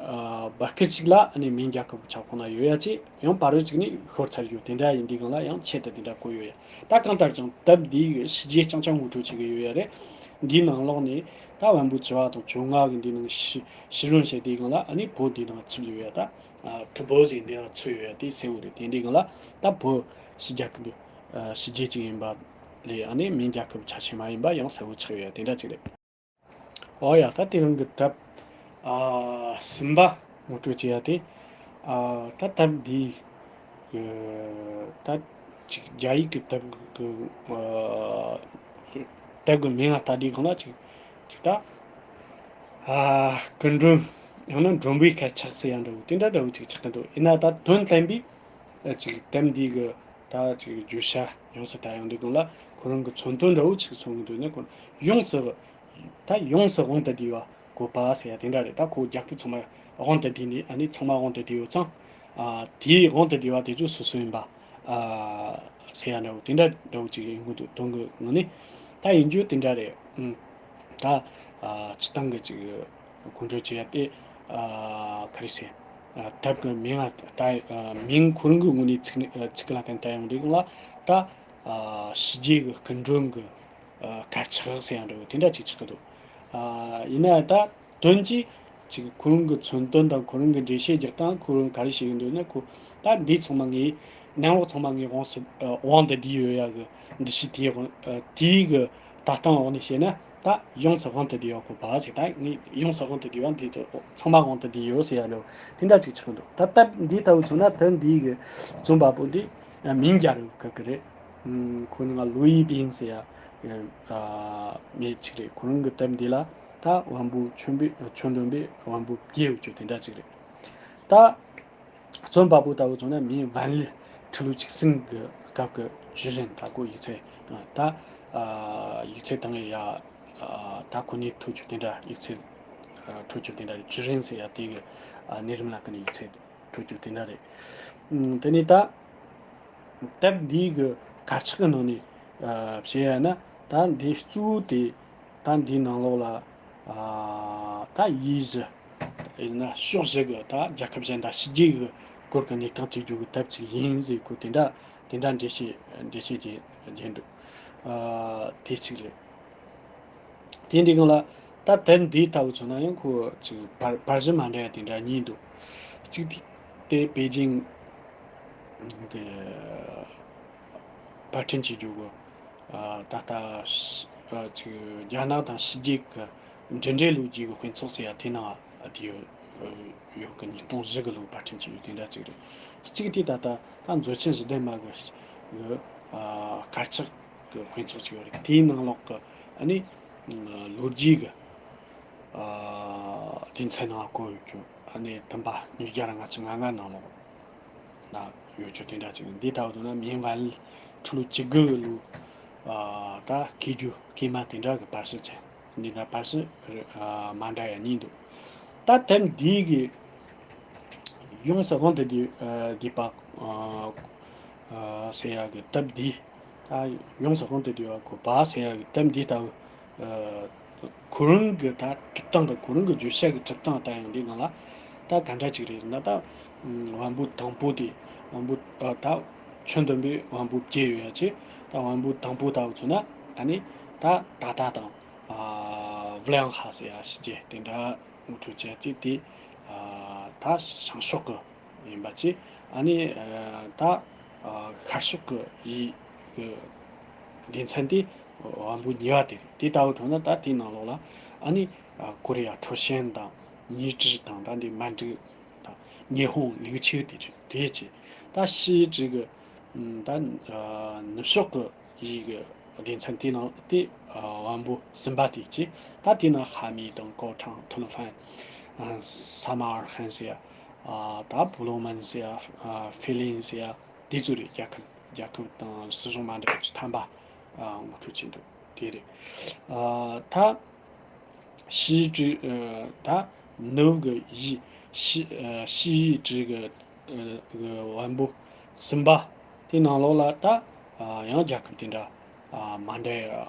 ཨ་བར་སྐབས་ཅིག་ལ་ཨ་ནི་མིང་རྒྱལ་ཁབ་ཀྱི་ཁྱབ་ཁོངས་ན་ཡོད་ཡ་ཅིག་ཡང་བར་དུ་ཅིག་ནི་ཤོར་ཚར་ཡོད། དེ་འདྲ་ཡིན་དུས་སྒང་ལ་ཡང་ཆེད་དུ་དེ་འདྲ་བཀོད་ཡོད་ཡ། ད་གང་ལྟར་ཀྱང་དེབ་འདིའི་ཕྱི་རྒྱལ་རྐྱང་རྐྱང་ངོ་སྤྲོད་བྱེད་ཀྱི་ཡོད་ཡ་རེད། འདིའི་ནང་ལོགས་ནས་ད་བོན་པོ་བཅུ་བ་དང་བཅོ་ལྔ་གི་འདི་ནང་ཕྱི་ཕྱི་རོལ་བྱས་དེའི་སྒང་ལ་ཨ་ནི་བོད་འདི་ནང་ཚུད་ཡོད་ཡ། ད་ཨ་ཁུ་བོ་ཟེར་འདི་ནང་ཚུད་ཡོད་ཡ། དེ་གསལ་བོ་རེད། དེ་འདྲའི་སྒང་ལ་ད་བོད་ཕྱི་རྒྱལ་ཁབ་ཨ་ཕྱི་རྒྱལ་ཅིག་ཡིན་པ་ལས་ཨ་ནི་མིང་རྒྱལ་ཁབ་ཆ་ཤས་མ་ཡིན་པ་ཡང་གསལ་བོ་ཆགས་ཡོད་ཡ། དེ་འདྲ་ཅིག་རེད། ཨོ་ཡ། ད་དེ་རིང་གི་དེབ་ཨ་གསུམ་པ་ངོ་སྤྲོད་བྱེད་ཡ་དེ། ཨ་ད་དེབ་འདི་གི་ད་ཅིག་རྒྱ་ཡིག་གི་དེབ་གི་ཨ་དེབ་གི་མིང་ང་ལྟ་དུས་སྒང་ལ་ཅིག་ཅིག་ད་ཨ་སྐུ་མགྲོན་ཡང་ན་མགྲོན་པོའི་སྐད་ཆགས་ཟེར་ཡ་འདྲ་བོ་དེ་འདྲ་འདྲ་བོ་ཅིག་ཆགས་ཀྱི་འདུག་ཡིན་ན་ད་དོན་བསྟན་པའི་ཨ་ཅིག་དེབ་འདི་གི་ད་ཅིག་བརྗོད་བྱ་ཡོངས་སུ་ལྟ་ཡོང་དུས་སྒང་ལ་ཁོ་རང་གི་མཚོན་དོན་འདྲ་བོ་ཅིག་མཚོན་གྱི་འདུག་ན། ཁོ་ཡོངས་སུ་ད་ཡོངས་སུ་དབང་དུ་བསྡུས་པ་དགོས་པ་ཟེར་ཡ་དེ་འདྲ་རེད། ད་ཁོ་རྒྱལ་ཁབ་ཚང་མ་དབང་དུ་བསྡུས་ནས་ཨ་ནི་ཚང་མ་དབང་དུ་བསྡུས་ཡོད་ཙང་། ཨ་དེའི་དབང་དུ་བསྡུས་པ་དེ་ཚོ་སོ་སོ་ཡིན་པ་ཨ་ཟེར་ཡ་འདྲ་བོ་དེ་འདྲ་འདྲ་བོ་ཅིག་ཡིན་དགོས་འདུག་དོན་གྱི་ངོས་ནས། ད་ཡིན་རྒྱུ་དེ་འདྲ་རེད། ཨུམ། ད་ཨ་སྤྱི་བཏང་གི་ཅིག་གོ་འགྲོ་བྱེད་ཡ་དེ་ཨ་ག་རེ་ཟེར། ཨ་དེབ་ཀྱི་མིང་ང་ད་ཨ་མིང་ཁོ་རང་གི་ངོས་ནས་ཚིག་ནི་ཨ་ཚིག་ལ་གན་ལྟ་ཡོང་དུས་སྒང་ལ་ད་ཨ་ཕྱི་རྒྱལ་གྱི་སྐུ་མགྲོན་གྱི་ཨ་དཀར་ཆག་ཟེར་ཡ་འདྲ་བོ་དེ་འདྲ་ཅིག་ཆགས་ཀྱི་འདུག་ཨ་ཡིན་ན་ད་དོན་གྱིས་ཅིག་ཁོ་རང་གི་མཚོན་དོན་དང་ཁོ་རང་གི་འགྲེལ་བཤད་རྒྱག་སྟངས། ཁོ་རང་ག་རེ་བྱེད་ཀྱི་འདུག་ན། ཁོ་ད་འདི་ཚང་མ་ངའི་ནང་ལོགས་ཚང་མ་ངའི་དབང་སུ་ཨ་དབང་དུ་བསྡུས་ཡོད་ཡ་གི་འདུ་ཤེས་དེའི་དབང་ཨ་དེའི་གི་ལྟ་སྟངས་འོག་ནས་བཤད་ན། ད་ཡོངས་སུ་དབང་དུ་བསྡུས་ཡོད་དགོས་པ་ཟེར། ད་ངས་ཡོངས་སུ་དབང་དུ་བསྡུས་པ་འདི་ཚོ་ཚང་མ་དབང་དུ་བསྡུས་ཡོད་ཟེར་ཡ་ལོ་དེ་འདྲ་ཅིག་ཆགས་འདུག་ད་དེབ་འདི་ལྟ་བུ་མཚོན་ན། དེབ་འདིའི་གི་རྩོམ་པ་པོ་འདི་མིང་རྒྱལ་རབས་སྐབས་ཀྱི་རེད། ཁོ་ནི་ང་ལུའི་པིན་ཟེར་ཡ་མི་ཅིག་རེད། ཁོ་རང་གི་དེབ་འདི་ལ་ད་བོན་པོ་ཆོས་འབེ་ཆོས་འདོན་པའི་བོན་པོ་བརྒྱད་ཡོད་རྒྱུ་དེ་འདྲ་ཅིག་རེད། ད་རྩོམ་པ་པོ་ལྟ་བུ་བྱུང་ན་མིང་ཝན་ལི། ཁྲི་ལོ་བཅུ་གསུམ་གྱི་སྐབས་ཀྱི་ཇུ་རེན། ད་ཁོ་ཡིག་ཚད་ད་ཡིག་ཚད་དང་ཡ་ད་ཁོ་ནས་ཐོས་རྒྱུ་དེ་འདྲ། ཡིག་ཚད་འཕྲོད་རྒྱུ་དེ་འདྲ་རེད། ཇུ་རེན་ཟེར་ཡ་དེ་གི་གནས་རིམ་ལ་ཀ་ནས་ཡིག་ཚད་འཕྲོད་རྒྱུ་དེ་འདྲ་རེད། དེ་ནས་ད་དེབ་འདིའི་གི་དཀར་ཆག་གི་ནང་ནས་བཤད་ཡ་ན། ད་འདི་གཙོ་བོ་དེ་ད་འདིའི་ནང་ལོགས་ལ་ཨ་ད་ཡུལ་བཞི། ཡིན་ན་ཕྱོགས་བཞི་གི་ད་རྒྱལ་ཁབ་གཞན་དང་ཕྱི་རྒྱལ་གི་སྐོར་གི་གནས་སྟངས་བྲིས་རྒྱུ་གི་དེབ་ཅིག་ཡིན་ཟེར། ཁོ་དེ་འདྲ་དེ་འདྲ་འགྲེལ་བཤད་འགྲེལ་བཤད་བྱས་བྱས་འདུག་ཨ་དེ་གཅིག་རེད། དེ་འདི་གང་ལ་ད་དེབ་འདི་ལྟ་བུ་མཚོན་ན་ཡང་ཁོ་ཅིག་བར་བར་གཞི་མ་འདྲ་ཡ་དེ་འདྲ་གཉིས་འདུག་གཅིག་དེ་དེ་པེ་ཅིང་གི་པར་སྐྲུན་བྱེད་རྒྱུ་གི་ཨ་ད་ལྟ་ཨ་ཅིག་རྒྱ་ནག་དང་ཕྱི་རྒྱལ་གྱི་འབྲེལ་འདྲིས་ལོ་རྒྱུས་ཀྱི་དཔེ་ཚོགས་ཟེར་ཡ་དེ་ནང་ཨ་དེ་ཡོད་ཡོད་གི། ཉིས་སྟོང་བཞི་གི་ལོའི་པར་སྐྲུན་བྱས་ཡོད་དེ་འདྲ་ཅིག་རེད། གཅིག་དེ་ད་ལྟ་ད་མཛོད་ཆེན་བཞི་ལྡན་མ་གི་གི་ཨ་དཀར་ཆག་གི་དཔེ་ཚོགས་ཅིག་ཡོད་རེད། དེའི་ནང་ལོགས་གི་ཨ་ནི་ལོ་རྒྱུས་གི་ཨ་དེ་མཚན་ནང་བཀོད་ཡོད་རྒྱུ། ཨ་ནི་བདུན་པ་ཉིས་བརྒྱ་ལྔ་བཅུ་ང་ལྔ་ནང་ལོགས་ན་ཡོད་རྒྱུ་དེ་འདྲ་ཅིག་རེད། འདི་ལྟ་བུ་འདུག་ན་མིང་ཝན་ལི། ཁྲི་ལོ་བཅུ་དགུ་གི་ལོ་ཨ་ད་སྐྱེས་རྒྱུ་སྐྱེས་མ་དེ་འདྲ་གི་པར་སྐྲུན་བྱས། འདི་འདྲ་པར་སྐྲུན་རེ་ཨ་མ་འདྲ་ཡ་གཉིས་འདུག་ད་དེབ་འདི་གི་ཡོངས་སུ་དབང་དུ་བསྡུས་ཨ་བསྡུས་པ་ཨ་ཨ་ཟེར་ཡ་གི་དེབ་འདི། ད་ཡོངས་སུ་དབང་དུ་བསྡུས་པ་དགོས་པ་ཟེར་ཡ་གི་དེབ་འདི་ལྟ་བུ་ཨ་ཁོ་རང་གི་ད་སྒྲུབ་སྟངས་དང་ཁོ་རང་གི་བརྗོད་བྱ་གི་སྒྲུབ་སྟངས་ལྟ་ཡོང་དུས་སྒང་ལ་ད་ག་འདྲ་ཅིག་རེད་ཟེར་ན། ད་བོན་པོ་དང་པོ་དེ་བོན་པོ་ཨ་ད་ཆོས་འདོན་པའི་བོན་པོ་བརྒྱད་ཡོད་ཡ་ཅིག་ད་བོན་པོ་དང་པོ་ལྟ་བུ་མཚོན་ན་ཨ་ནི་ད་ད་ལྟ་དང་ཨ་ཝུ་ལི་ཡང་ཧ་ཟེར་ཡ་ཕྱི་རྒྱལ་དེ་འདྲ་ངོ་སྤྲོད་བྱས་ཏེ། དེ་ཨ་ད་བྱང་ཕྱོགས་ཀྱི་ཡིན་པ་བཅས། ཨ་ནི་ཨ་ད་ཨ་ཤར་ཕྱོགས་ཀྱི་ཡུལ་གྱི་སྡེ་ཚན་དེ་བོན་པོ་གཉིས་པ་དེ་རེད། དེ་ལྟ་བུ་མཚོན་ན་ད་དེའི་ནང་ལོགས་ལ་ཨ་ནི་ཨ་ཀོ་རི་ཡ་ཁྲོ་ཆེན་དང་ཉི་གྲི་དང་། ད་འདི་མན་ཌི་དང་ཉི་ཧོང་ལིའུ་ཆིའུ་དེ་རེད། དེ་བཅས་ད་ཕྱིའི་གྲས་ཀྱི་ད་ཨ་ནུབ་ཕྱོགས་ཀྱི་ཡུལ་གྱི་སྡེ་ཚན་དེའི་ནང་དེ་ཨ་བོན་པོ་གསུམ་པ་དེ་བཅས། ད་དེའི་ནང་ཧ་མི་དང་ཀའོ་ཁྲང་ཐུན་ཧྥན་ཨ་ས་མ་ཨར་ཧན་ཟེར་ཡ། ཨ་ད་པུ་ལོ་མན་ཟེར་ཡ། ཨ་ཧྥེ་ལིན་ཟེར་ཡ། དེ་ཚོ་རེད། རྒྱལ་ཁབ་རྒྱལ་ཁབ་དང་སྲིད་གཞུང་མ་འདྲ་བ་བཅུ་ཐམ་པ་ཨ་ངོ་སྤྲོད་བྱས་འདུག་དེ་རེད། ཨ་ད་ཕྱིའི་གྲས་ཨ་ད་ནུབ་ཀྱི་ཡུལ་ཕྱི་ཨ་ཕྱིའི་གྲས་ཀྱི་ཨ་གི་བོན་པོ་གསུམ་པ་དེ་ནང་ལོགས་ལ་ད་ཨ་ཡང་རྒྱལ་ཁབ་དེ་འདྲ་ཨ་མ་འདྲ་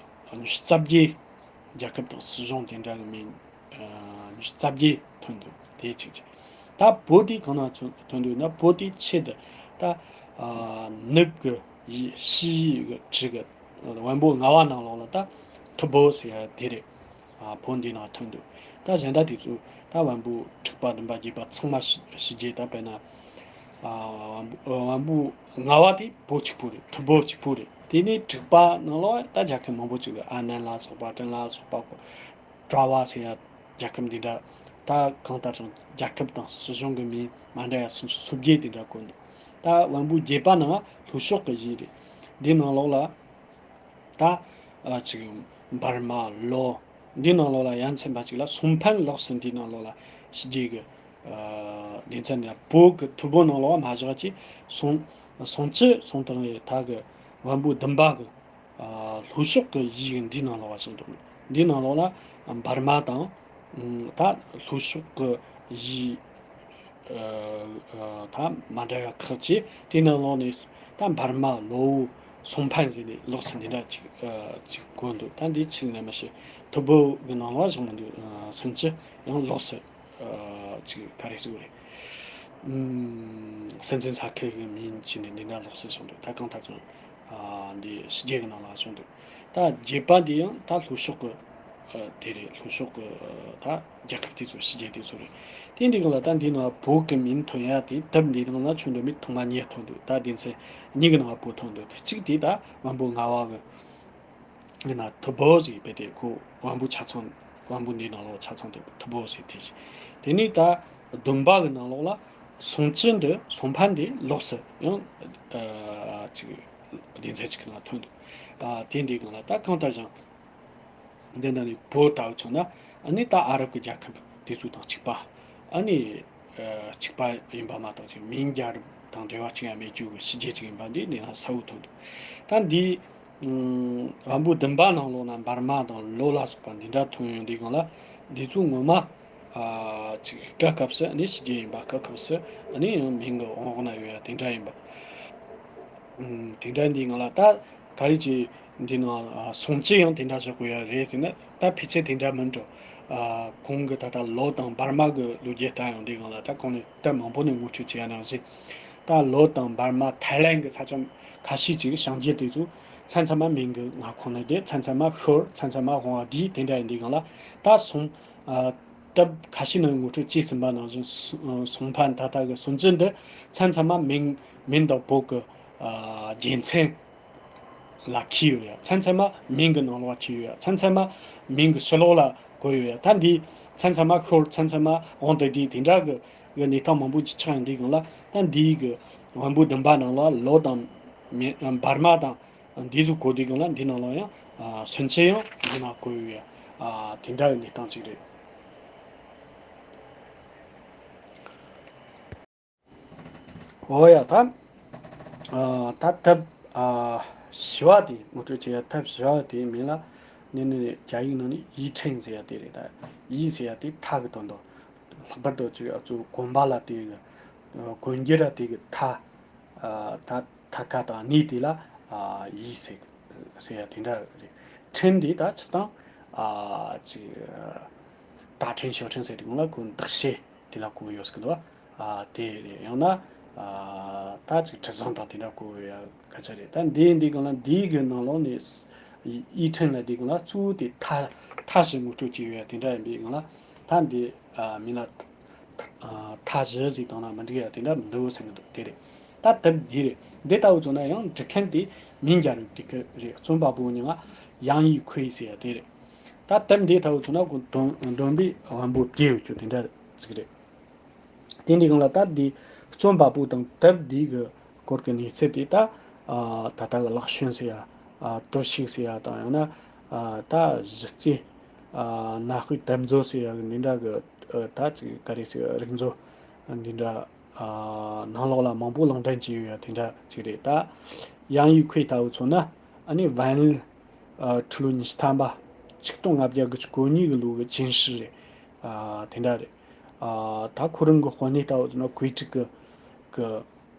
ཡ་ཉི་ཤུ་རྩ་བརྒྱད། རྒྱལ་ཁབ་དང་སྲིད་གཞུང་དེ་འདྲ་གི་མིང་ཨ་ཉི་ཤུ་རྩ་བརྒྱད་ཐོན་འདུག་དེ་གཅིག་བྱས། ད་བོད་དེ་གང་ན་ཐོན་འདུག་ན། བོད་དེ་ཆེད་དུ་ད་ཨ་ནུབ་ཀྱི་ཡུལ་ཕྱིའི་གྲས་ཀྱི་བོན་པོ་ལྔ་པ་ནང་ལོགས་ལ་ད་ ཐུ་བྷོ་ཟེར་ཡ་དེ་རེད། ཨ། བོད་འདི་ནང་ཐོན་འདུག་ད་གཞན་དག་དེ་ཚོ་ད་བམ་པོ་དྲུག་པ་བདུན་པ་བརྒྱད་པ་ཚང་མ་ཞི་ཞི་རྒྱས། ད་དཔེར་ན། ཨ། བམ་པོ་བམ་པོ་ལྔ་པ་དེ་བོད་གཅིག་པོ་རེད། ཐུ་བྷོ་གཅིག་པོ་རེད། དེ་ནས་དྲུག་པ་ནང་ལོགས་ད་རྒྱལ་ཁབ་མང་པོ་ཅིག་རེད། ཨ་ནན་ལ་སོགས་པ། ཀྲིན་ལ་སོགས་པ། གྲྭ་པ་ཟེར་ཡ་རྒྱལ་ཁབ་འདི་འདྲ། ད་གང་ལྟར་ཀྱང་རྒྱལ་ཁབ་དང་སྲིད་གཞུང་གི་མིང་མ་འདྲ་ཡ་སུམ་ཅུ་སོ་བརྒྱད་དེ་འདྲ་བཀོད་འདུག་ད་བམ་པོ་བརྒྱད་པ་ནང་ལྷོ་ཕྱོགས་ཀྱི་ཡུལ་རེད། འདི་ནང་ལོགས་ལ་ད། ཨ། ཅིག་འབར་མ། ལོ། འདི་ནང་ལོགས་ལ་ཡ་མཚན་པ་ཅིག་ལ་སུང་ཕན་ལོགས་སུ་འདི་ནང་ལོགས་ལ་ཞི་རྒྱས་ཀྱི། ཨ། སྡེ་ཚན་ནི་བོད་ཀྱི་ཐུ་བྷོ་ནང་ལོགས་མ་བཞག་ཅིག་སུང་སུང་ཅི་སུང་ཐང་ཡི་ད་གི་བམ་པོ་བདུན་པ་གི། ཨ། ལྷོ་ཕྱོགས་ཀྱི་ཡུལ་འདི་ནང་ལོགས་ལ་བཞག་འདུག་འདི་ནང་ལོགས་ལ་འབར་མ་དང་། ད་ལྷོ་ཕྱོགས་ཀྱི་ཡུལ། ཨ། ཨ། ད་མ་འདྲ་བ་ཁག་ཅིག་དེ་ནང་ལོགས་ནས་ད་འབར་མ། ལོ། སུང་ཕན་ཟེར་ནས་ལོགས་སུ་འདི་འདྲ་ཅིག་ཨ། ཅིག་བཀོད་འདུག་ད་འདི་ཕྱིར་ནས་མ་ཤེས། ཐུ་བྷོ་གི་ནང་ལ་བཞག་མི་འདུག་ཨ། སུང་ཅི་ཡང་ལོགས་སུ། ཨ། ཅིག་ག་རེ་ཟེར་དགོས་རེད། ཨུམ། སྲིད་འཛིན་ས་ཁུལ་གྱི་མིང་བྱས་ནས་འདི་འདྲ་ལོགས་སུ་བཞག་འདུག་ད་གང་ལྟར་ཀྱང་། ཨ། འདི་ཞི་རྒྱས་ཀྱི་ནང་ལ་བཞག་འདུག་ད་བརྒྱད་པ་འདི་ཡང་ད་ལྷོ་ཕྱོགས་ཀྱི། ཨ། དེ་རེད། ལྷོ་ཕྱོགས་ཀྱི། ཨ། ད་རྒྱལ་ཁབ་དེ་ཚོ་ཞི་རྒྱས་དེ་ཚོ་རེད། དེ་འདི་གང་ལ་ད་འདི་ནང་བོད་ཀྱི་མིང་ཐོན་ཡ་དེ་དེབ་འདི་ནང་ལ་ཆུང་དུ་མི་ཐོག་མ་གཉིས་ཐོན་འདུག་ད་སྡེ་ཚན་གཉིས་ཀྱི་ནང་བོད་ཐོན་འདུག་དེ་གཅིག་དེ་ད་བམ་པོ་ལྔ་པ་གི་ཡིན་ན་ཐུ་བྷོ་ཟེར་བས་ཏེ་ཁོ་བམ་པོ་ཆ་ཚང་། བམ་པོ་འདིའི་ནང་ལོགས་ཆ་ཚང་དེ་ཐུ་བྷོ་ཟེར་དེ་བཞིན། དེ་ནས་ད་བདུན་པ་གི་ནང་ལོགས་ལ་སུང་ཅི་འདི་སུང་ཕན་འདི་ལོགས་སུ་ཡང་ཨ་ཅིག་སྡེ་ཚན་གཅིག་གི་ནང་ཐོན་འདུག་ཨ་དེ་འདི་གང་ལ་ད་གང་ལྟར་ཀྱང་འདི་འདྲ་ནི་བོད་ལྟ་བུ་བྱུང་ན། ཨ་ནི་ད་ཨ་རབ་ཀྱི་རྒྱལ་ཁབ་དེ་ཚོ་དང་གཅིག་པ། ཨ་ནི་ཨ་གཅིག་པ་ཡིན་པ་མ་གཏོགས་ཅིག་མིང་རྒྱལ་རབས་དང་འབྲེལ་བ་གཅིག་ཡང་མེད་རྒྱུ་གི་ཕྱི་རྒྱལ་གཅིག་ཡིན་པ་འདི་འདི་ན་གསལ་བོ་ཐོན་འདུག་ད་འདི་ཨམ་བམ་པོ་བདུན་པ་ནང་ལོགས་ན་འབར་མ་དང་ལོ་ལ་སོགས་པ་འདི་འདྲ་ཐོན་ཡོང་དུས་སྒང་ལ། འདི་ཚོ་ངོ་མ་ཨ་ཅིག་སྐབས་སྐབས་སུ་ཨ་ནི་ཕྱི་རྒྱལ་ཡིན་པ། སྐབས་སྐབས་སུ་ཨ་ནི་ཡང་མིང་གི་འོག་ན་ཡོད་ཡ་དེ་འདྲ་ཡིན་པ། ཨུམ། དེ་འདྲ་འདི་སྒང་ལ་ད་ག་རེ་ཅིག་འདི་ན་ཨ་སུང་ཅི་ཡང་དེ་འདྲ་བཞག་དགོས་ཡ་རེད་ཟེར་ན། ད་ཕལ་ཆེར་དེ་འདྲ་མིན་འགྲོ། ཨ་གོང་གི་ད་ལྟ་ལོ་དང་འབར་མ་གི་ལོ་རྒྱུས་ལྟ་ཡོང་དུས་སྒང་ལ། ད་གོང་ནས་ད་མང་པོ་ནས་ངོ་སྤྲོད་བྱས་ཡ་ནང་བཞིན། ད་ལོ་དང་འབར་མ། ཐའི་ལན་གི་ས་ཆ་ཁ་ཤས་ཅིག་བྱང་རྒྱུད་དེ་ཚོ་མཚམས་མཚམས་མ་མིང་གི་མངའ་ཁོངས་ནས་བསྡད། མཚམས་མཚམས་མ་ཤོར། མཚམས་མཚམས་མ་དབང་བསྡུས། དེ་འདྲ་ཡིན་དུས་སྒང་ལ་ད་སུང་ཨ་སྟབས་ཁ་ཤས་ནས་ངོ་སྤྲོད་བྱས་ཟིན་པ་ནང་བཞིན་སུ་ཨ་སུང་ཕན་ད་ལྟ་གི་སུང་ཅི་འདི་མཚམས་མཚམས་མ་མིང་མིང་དང་བོད་ཀྱི་ཨ་རྒྱལ་མཚན་ལ་འཁེལ་ཡོད་ཡ། མཚམས་མཚམས་མ་མིང་གི་ནང་ལོགས་འཁེལ་ཡོད་ཡ། མཚམས་མཚམས་མ་མིང་གི་ཕྱི་ལོགས་ལ་བཀོད་ཡོད་ཡ། ད་འདི་མཚམས་མཚམས་མ་ཤོར། མཚམས་མཚམས་མ་དབང་དུ་བསྡུས། དེ་འདྲ་གི་གི་གནས་སྟངས་མང་པོ་ཅིག་ཆགས་ཡོང་དུས་སྒང་ལ། ད་འདིའི་གི་བམ་པོ་བདུན་པ་ནང་ལ་ལོ་དང་མེ་འབར་མ་དང་འདི་ཚོ་གོ་དུས་སྒང་ལ། འདི་ནང་ལ་ཡང་ཨ་སུང་ཅི་ཡང་འདི་ན་བཀོད་ཡོད་ཡ། ཨ་དེ་འདྲ་གི་གནས་སྟངས་ཅིག་རེད། འོ་ཡ། ད་ཨ་ད་ཐབ་ཨ་བཞི་བ་དེ་ངོ་སྤྲོད་བྱེད་ཡ། ཐབ་བཞི་བ་དེའི་མིང་ལ་ནི་ནི་རྒྱ་ཡིག་ནང་ནས་ཡི་ཁྲེང་ཟེར་ཡ་དེ་རེད། ད་ཡི་ཟེར་ཡ་དེ་ཐ་གི་དོན་དུ། ལྷག་པར་དུ་ཅིག་ཨ་ཚོ་གོན་པ་ལ་དེ་གི་གོན་རྒྱུ་ར་དེ་གི་ཐ། ཨ་ད་ཐ་ཀ་དང་ནི་དེ་ལ་ཨ་ཡི་ཟེར་ཟེར་ཡ་དེ་འདྲ་རེད། ཁྲེང་དེ་ད་སྤྱིར་བཏང་ཨ་ཅིག་ད་ཁྲེང་ཞའོ་ཁྲེང་ཟེར་དུས་སྒང་ལ་གོ་འདག་ཤེས་དེ་ལ་གོ་ཡོད་ཟེར་གི་འདུག་ཨ་དེ་རེད། ཡང་ན་ཨ་ད་ཅིག་དྲི་བཟང་དང་དེ་འདྲ་གོ་ཡ་སྐད་ཆ་རེད། ད་འདི་འདི་སྒང་ལ་འདི་གི་ནང་ལོགས་ནས་ཡི་ཁྲེང་ལ་འདི་སྒང་ལ་གཙོ་བོ་དེ་ཐ་ཐ་ཞེས་ངོ་སྤྲོད་བྱས་ཡོད་ཡ་དེ་འདྲ་ཡིན་པའི་སྒང་ལ། ད་འདི་ཨ་མིང་ལ་ཨ་ཐ་ཞེས་ཟིག་བཏང་ན་མི་འགྲིག་ཡ་དེ་འདྲ་མི་འདུག་ཟེར་གི་འདུག་དེ་རེད། ད་དེབ་འདི་རེད། འདི་ལྟ་བུ་བྱུང་ན་ཡང་འབྲི་མཁན་དེ་མིང་རྒྱལ་རབས་དེ་གི་རེད། རྩོམ་པ་པོ་མིང་ང་ཡང་ཡི་ཁུའེ་ཟེར་ཡ་དེ་རེད། ད་དེབ་འདི་ལྟ་བུ་བྱུང་ན་ཁོ་བསྡོམས་བསྡོམས་པས་བམ་པོ་བརྒྱད་ཡོད་རྒྱུ་དེ་འདྲ་ཟིག་རེད། དེ་འདི་སྒང་ལ་ད་འདི་རྩོམ་པ་པོ་དང་དེབ་འདི་གི་སྐོར་གྱི་གནས་ཚུལ་དེ་ད་ཨ་ད་ལྟ་གི་ལག་ཤོན་ཟེར་ཡ། ཨ་དུར་ཞིག་ཟེར་ཡ་དང་། ཡང་ན་ཨ་ད་གཞི་རྩའི་ཨ་གནའ་དཔེ་དེབ་མཛོད་ཟེར་ཡ་གི་འདི་འདྲ་གི་ཨ་ད་ཅིག་ག་རེ་ཟེར། རིག་མཛོད་འདི་འདྲ་ཨ་ནང་ལོགས་ལ་མང་པོ་ལུང་འདྲེན་བྱས་ཡོད་ཡ་དེ་འདྲ་ཅིག་རེད། ད་ཡང་ཡི་ཁུའེ་ལྟ་བུ་མཚོན་ན་ཨ་ནི་ཝན་ལི་ཨ་ཁྲི་ལོ་ཉི་ཤུ་ཐམ་པ་ཆིག་སྟོང་ལྔ་བརྒྱ་དགུ་བཅུ་གོ་གཉིས་གི་ལོ་གི་ཅིན་ཧྲི་རེད། ཨ་དེ་འདྲ་རེད། ཨ་ད་ཁོ་རང་གི་དཔོན་གནས་ལྟ་བུ་མཚོན་ན་གུས་ཀྲིག་གི་གི་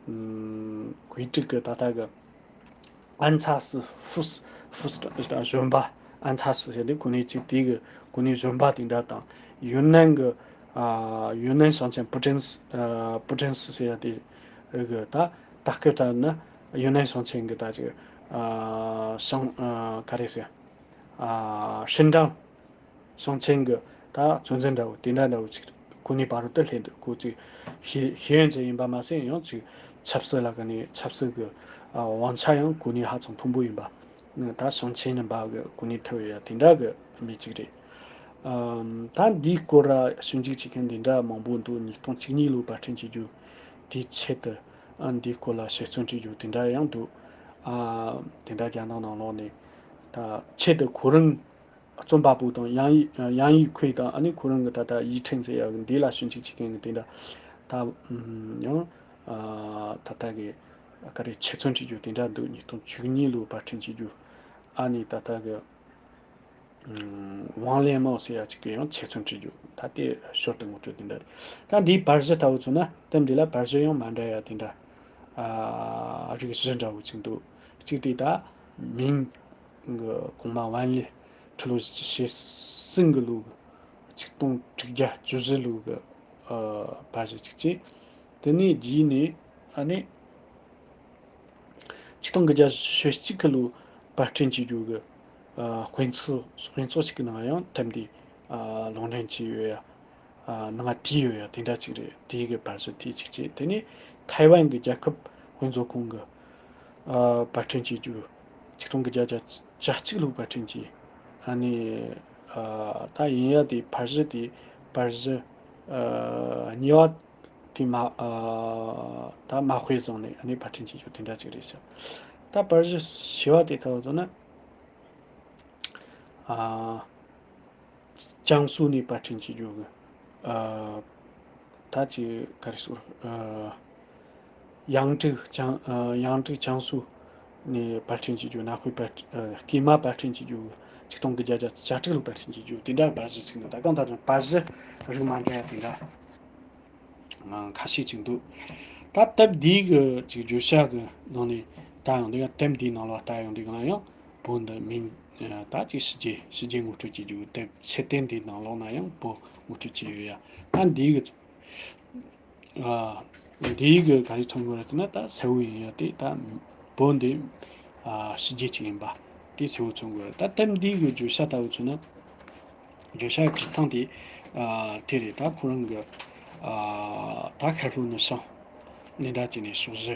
ཨམ་གུས་ཀྲིག་གི་ད་ལྟ་གི་ཨན་ཚ་སི་ཧྥུ་སི་ཧྥུ་སི་གཞོན་པ། ཨན་ཚ་སི་ཟེར་དེ་གོ་གནས་གཅིག་དེ་གི་གོ་གནས་གཞོན་པ་དེ་འདྲ་དང་། ཡུན་ནན་གི་ཨ་ཡུན་ནན་ཞིང་ཆེན་པུ་ཀྲིན་སི་ཨ་པུ་ཀྲིན་སི་ཟེར་ཡ་དེ་གི་ད་ད་སྐབས་ད་ནི་ཡུན་ནན་ཞིང་ཆེན་གི་ད་ཅིག་ཨ་ཞིང་ཨ་ག་རེ་ཟེར། ཨ་ཧྲིན་ཀྲང་ཞིང་ཆེན་གྱི་ད་གཙོ་འཛིན་འདྲ་བོ་དེ་འདྲ་འདྲ་བོ་ཅིག་གོ་གནས་བར་དུ་སླེབས་འདུག་ཁོ་ཅིག་ཤེས་ཤེས་ཡོན་ཅན་ཡིན་པ་མ་ཟད་ཡང་ཅིག་ཆབ་སྲིད་ལ་ག་ནས་ཆབ་སྲིད་ཀྱི་ཨ་དབང་ཆ་ཡང་གོ་གནས་ཧ་ཅང་མཐོན་པོ་ཡིན་པ། ད་ཞིང་ཆེན་རྣམ་པ་གི་གོ་གནས་ཐོབ་ཡོད་ཡ་དེ་འདྲ་གི་མི་གཅིག་རེད། ཨམ་ད་འདིའི་སྐོར་ལ་ཞིབ་འཇུག་བྱེད་མཁན་འདི་འདྲ་མང་པོ་འདུག་ཉིས་སྟོང་བཅུ་གཉིས་ལོའི་པར་སྐྲུན་བྱེད་རྒྱུ་དེའི་ཆེད་དུ་ཨ་འདིའི་སྐོར་ལ་དཔྱད་རྩོམ་བྲིས་རྒྱུ་དེ་འདྲ་ཡང་འདུག་ཨ་དེ་འདྲ་རྒྱ་ནག་ནང་ལོགས་ནས་ད་ཆེད་དུ་ཁོ་རང་རྩོམ་པ་པོ་དང་ཡང་ཡི་ཡང་ཡི་ཁུའེ་དང་ཨ་ནི་ཁོ་རང་གི་ད་ལྟ་ཡི་ཁྲིན་ཟེར་ཡ་གི་འདི་ལ་ཞིབ་འཇུག་བྱེད་མཁན་གི་དེ་འདྲ་ད་ཡང་ད་ལྟ་གི་ག་རེ་དཔྱད་རྩོམ་བྲིས་རྒྱུ་དེ་འདྲ་འདུག་ཉིས་སྟོང་བཅུ་གཉིས་ལོའི་པར་སྐྲུན་བྱེད་རྒྱུ་ཨ་ནི་ད་ལྟ་གི་ཝང་ལེན་མའོ་ཟེར་ཡ་ཅིག་གི་ཡང་དཔྱད་རྩོམ་བྲིས་རྒྱུ་ད་ལྟའི་ཞོར་དུ་ངོ་སྤྲོད་དེ་འདྲ་རེད། ད་འདིའི་པར་གཞི་ལྟ་བུ་མཚོན་ན་དེབ་འདི་ལ་པར་གཞི་ཡང་མ་འདྲ་ཡ་དེ་འདྲ་ཨ་རིགས་བཞི་འདྲ་བོ་ཅིག་འདུག་གཅིག་དེ་ད་མིང་གི་གོང་མ་ཝན་ལི་ཁྲི་ལོ་ཞེ་གསུམ་གི་ལོ་གི་ཆིག་སྟོང་དྲུག་བརྒྱ་བཅུ་བཞི་ལོ་གི་ཨ་པར་གཞི་གཅིག་བྱས། དེ་ནས་རྗེས་ནས་ཨ་ནི། ཆིག་སྟོང་དགུ་བརྒྱ་ཞེ་གཅིག་གི་ལོའི་པར་སྐྲུན་བྱེད་རྒྱུ་གི་ཨ་དཔེ་ཚོགས་དཔེ་ཚོགས་ཤིག་གི་ནང་ཡང་དེབ་འདི་ཨ་ལུང་འདྲེན་བྱས་ཡོད་ཡ། ཨ་ནང་བྲིས་ཡོད་ཡ་དེ་འདྲ་ཅིག་རེད། དེའི་གི་པར་གཞི་དེ་གཅིག་བྱས། དེ་ནས་ཐའེ་ཝན་གི་རྒྱལ་ཁབ་དཔེ་མཛོད་ཁང་གི་ཨ་པར་སྐྲུན་བྱེད་རྒྱུ་ཆིག་སྟོང་དགུ་བརྒྱ་བརྒྱད་ཅུ་གྱ་གཅིག་ལོའི་པར་སྐྲུན་བྱས། ཨ་ནི་ཨ་ད་ཡིན་ཡ་དེ་པར་གཞི་དེ་པར་གཞི་ཨ་གཉིས་པ། དེ་མ་ཨ་ད་མ་དཔེ་བཟང་ནས་གནས་པར་སྐྲུན་བྱེད་རྒྱུ་དེ་འདྲ་ཅིག་རེད་ཤག་ད་པར་གཞི་བྱེ་བ་དེ་ལྟ་བུ་ན་ཨ་ཅང་སུའུ་ནས་པར་སྐྲུན་བྱེད་རྒྱུ་གི་ཨ་ད་ཅི་ག་རེ་ཟེར་ཨ་ཡང་ཀྲིག་ཅང་ཨ་ཡང་ཀྲིག་ཅང་སུའུ་ནས་པར་སྐྲུན་བྱེད་རྒྱུ་གནའ་དཔེ་པར་ཨ་སྐྱེས་མ་པར་སྐྲུན་བྱེད་རྒྱུ་ཆིག་སྟོང་དགུ་བརྒྱ་བརྒྱད་ཅུ་གྱ་དྲུག་ལོ་པར་སྐྲུན་བྱེད་རྒྱུ་དེ་འདྲ་པར་གཞི་ཅིག་འདུག་ད་གང་ལྟར་ཀྱང་པར་གཞི་རིགས་མ་འདྲ་ཡ་དེ་འདྲ། ཁ་ཤས་ཅིག་འདུག་ད་དེབ་འདིའི་གི་ཅིག་བརྗོད་བྱ་གི་ནང་ནས་ལྟ་ཡོང་དུས་ཡང་དེབ་འདིའི་ནང་ལ་ལྟ་ཡོང་དུས་གང་ཡང་བོད་འདི་མིང་ད་ཅིག་ཕྱི་རྒྱལ་ཕྱི་རྒྱལ་ངོ་སྤྲོད་བྱེད་རྒྱུ་དེབ་ཚེ་བརྟན་འདིའི་ནང་ལོགས་ན་ཡང་བོད་ངོ་སྤྲོད་བྱས་ཡོད་ཡ། ད་འདིའི་གི་འདིའི་གི་ག་རེ་མཚོན་དགོས་རེད་ཟེར་ན་ད་གསལ་བོ་ཡིན་ཡ་དེ་ད་བོད་འདི་ཕྱི་རྒྱལ་ཅིག་ཡིན་པ་དེ་གསལ་བོ་མཚོན་དགོས་རེད། ད་དེབ་འདིའི་གི་བརྗོད་བྱ་ལྟ་བུ་མཚོན་ན། བརྗོད་བྱ་བྲིས་སྟངས་དེ་ཨ་དེ་རེད། ད་ཁོ་རང་གི་ཨ་ད་ཤར་ལྷོ་ནུབ་བྱང་གཉིས་ཀ་བྱས་ནས་ཕྱོགས་བཞི་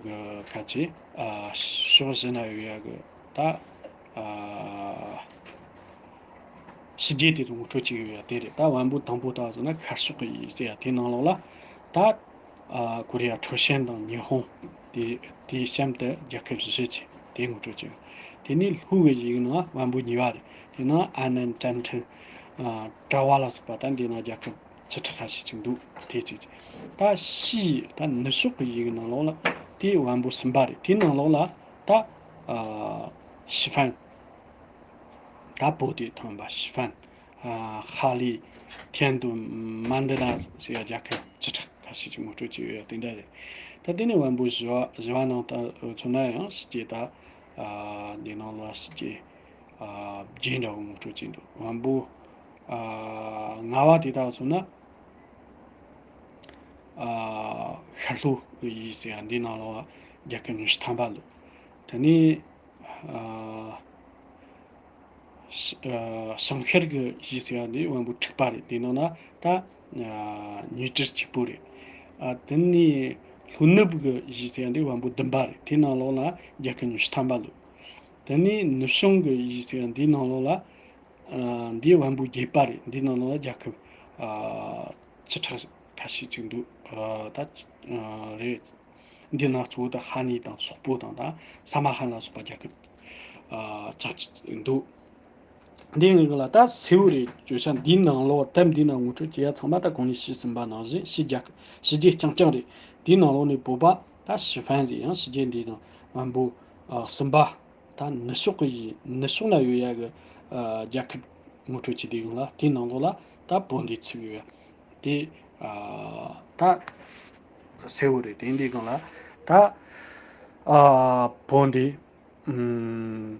གི་ཁ་ཆེ་ཨ་ཕྱོགས་བཞི་ན་ཡོད་ཡ་གི་ད་ཨ་ཕྱི་རྒྱལ་དེ་ཚོ་ངོ་སྤྲོད་བྱེད་ཀྱི་ཡོད་ཡ་དེ་རེད། ད་བམ་པོ་དང་པོ་ལྟ་བུ་མཚོན་ན་ཤར་ཕྱོགས་ཀྱི་ཡུལ་ཟེར་ཡ་དེ་ནང་ལོགས་ལ་ད། ཨ་ཀོ་རི་ཡ་ཁྲོ་ཤན་དང་ཉི་ཧོང་དེ་དེའི་གཤམ་དུ་རྒྱལ་ཁབ་བཞི་བྱས་དེ་ངོ་སྤྲོད་བྱས། དེ་ནས་ལྷོ་གི་ཡུལ་ནང་བམ་པོ་གཉིས་པ་རེད། དེ་ནང་ཨ་ནན་ཏན་ཐན་ཨ་ཀྲ་བ་ལ་སོགས་པ་ད་འདི་ནང་རྒྱལ་ཁབ་བཅུ་ཕྲག་ཁ་ཤས་ཅིག་འདུག་དེ་གཅིག་བྱས། ད་ཕྱིའི་ད་ནུབ་ཕྱོགས་ཀྱི་ཡུལ་ནང་ལོགས་ལ་དེ་བམ་པོ་གསུམ་པ་རེད། དེ་ནང་ལོགས་ལ་ད་ཨ་ཞི་ཧྥན། ད་བོད་དུ་ཐོན་པ་ཞི་ཧྥན། ཨ་ཧ་ལི། ཐན་ཏུ། མན་ད་ན་ཟེར་ཡ་རྒྱལ་ཁབ་བཅུ་ཕྲག་ཁ་ཤས་ཀྱིས་ངོ་སྤྲོད་བྱས་ཡོད་ཡ་དེ་འདྲ་རེད། ད་དེ་ནས་བམ་པོ་བཞི་བ་བཞི་བ་ནང་ད་མཚོན་ན་ཡང་ཕྱི་རྒྱལ་ད་ཨ་འདི་ནང་ལ་ཕྱི་རྒྱལ་ཨ་བརྒྱད་འདྲ་བོ་ངོ་སྤྲོད་བྱས་འདུག་བམ་པོ་ཨ་ལྔ་བ་དེ་ད་མཚོན་ན་ཨ་ཤར་ལྷོ་གི་ཡུལ་ཟེར་ཡ་འདི་ནང་ལ་རྒྱལ་ཁབ་ཉི་ཤུ་ཐམ་པ་ལོ། དེ་ནས་ཨ། ཨ་བྱང་ཤར་གྱི་གཞིས་ཟེར་ཡ་འདི་བམ་པོ་དྲུག་པ་རེད། འདི་ནང་ན་ད་ཨ་ཉི་སྒྲིལ་གཅིག་པོ་རེད། ཨ་དེ་ནས་ལྷོ་ནུབ་ཀྱི་གཞིས་ཟེར་ཡ་འདི་བམ་པོ་བདུན་པ་རེད། དེ་ནང་ལོགས་ལ་རྒྱལ་ཁབ་ཉི་ཤུ་ཐམ་པ་ལོ། དེ་ནས་ནུབ་བྱང་གི་གཞིས་ཟེར་ཡ་འདི་ནང་ལོགས་ལ་ཨ་འདི་བམ་པོ་བརྒྱད་པ་རེད། འདི་ནང་ལོགས་ལ་རྒྱལ་ཁབ་ཨ་བཅུ་ཕྲག་ཁ་ཤས་ཅིག་འདུག་ཨ་ད་ཨ་རེད། འདི་ནང་གཙོ་བོ་ད་ཧ་ནི་དང་སོག་པོ་དང་ད་ས་མ་ཧན་ལ་སོགས་པ་རྒྱལ་ཁབ་ཨ་ཅག་ཅིག་འདུག་འདི་ངེས་ལ་ད་གསལ་བོ་རེད། བརྗོད་བྱ་འདིའི་ནང་ལོགས་དེབ་འདིའི་ནང་ངོ་སྤྲོད་བྱེད་ཡ་ཚང་མ་ད་གོང་ནས་ཞུས་ཟིན་པ་ནང་བཞིན་ཕྱི་རྒྱལ་ཕྱི་རྒྱལ་རྐྱང་རྐྱང་རེད། དེའི་ནང་ལོགས་ནས་བོད་པ་ད་ཞི་ཧྥན་ཟེར་ཡང་ཕྱི་རྒྱལ་འདིའི་ནང་བམ་པོ་ཨ་གསུམ་པ་ད་ནུབ་ཕྱོགས་ཀྱི་ཡི་ནུབ་ཕྱོགས་ན་ཡོད་ཡ་གི་ཨ་རྒྱལ་ཁབ་ངོ་སྤྲོད་བྱེད་དུས་སྒང་ལ་དེའི་ནང་ལོགས་ལ་ད་བོད་འདི་ཚུད་ཡོད་ཡ། དེ་ཨ་ད་གསལ་བོ་རེད། དེ་འདི་སྒང་ལ་ད་ཨ་བོད་འདི་ཨམ་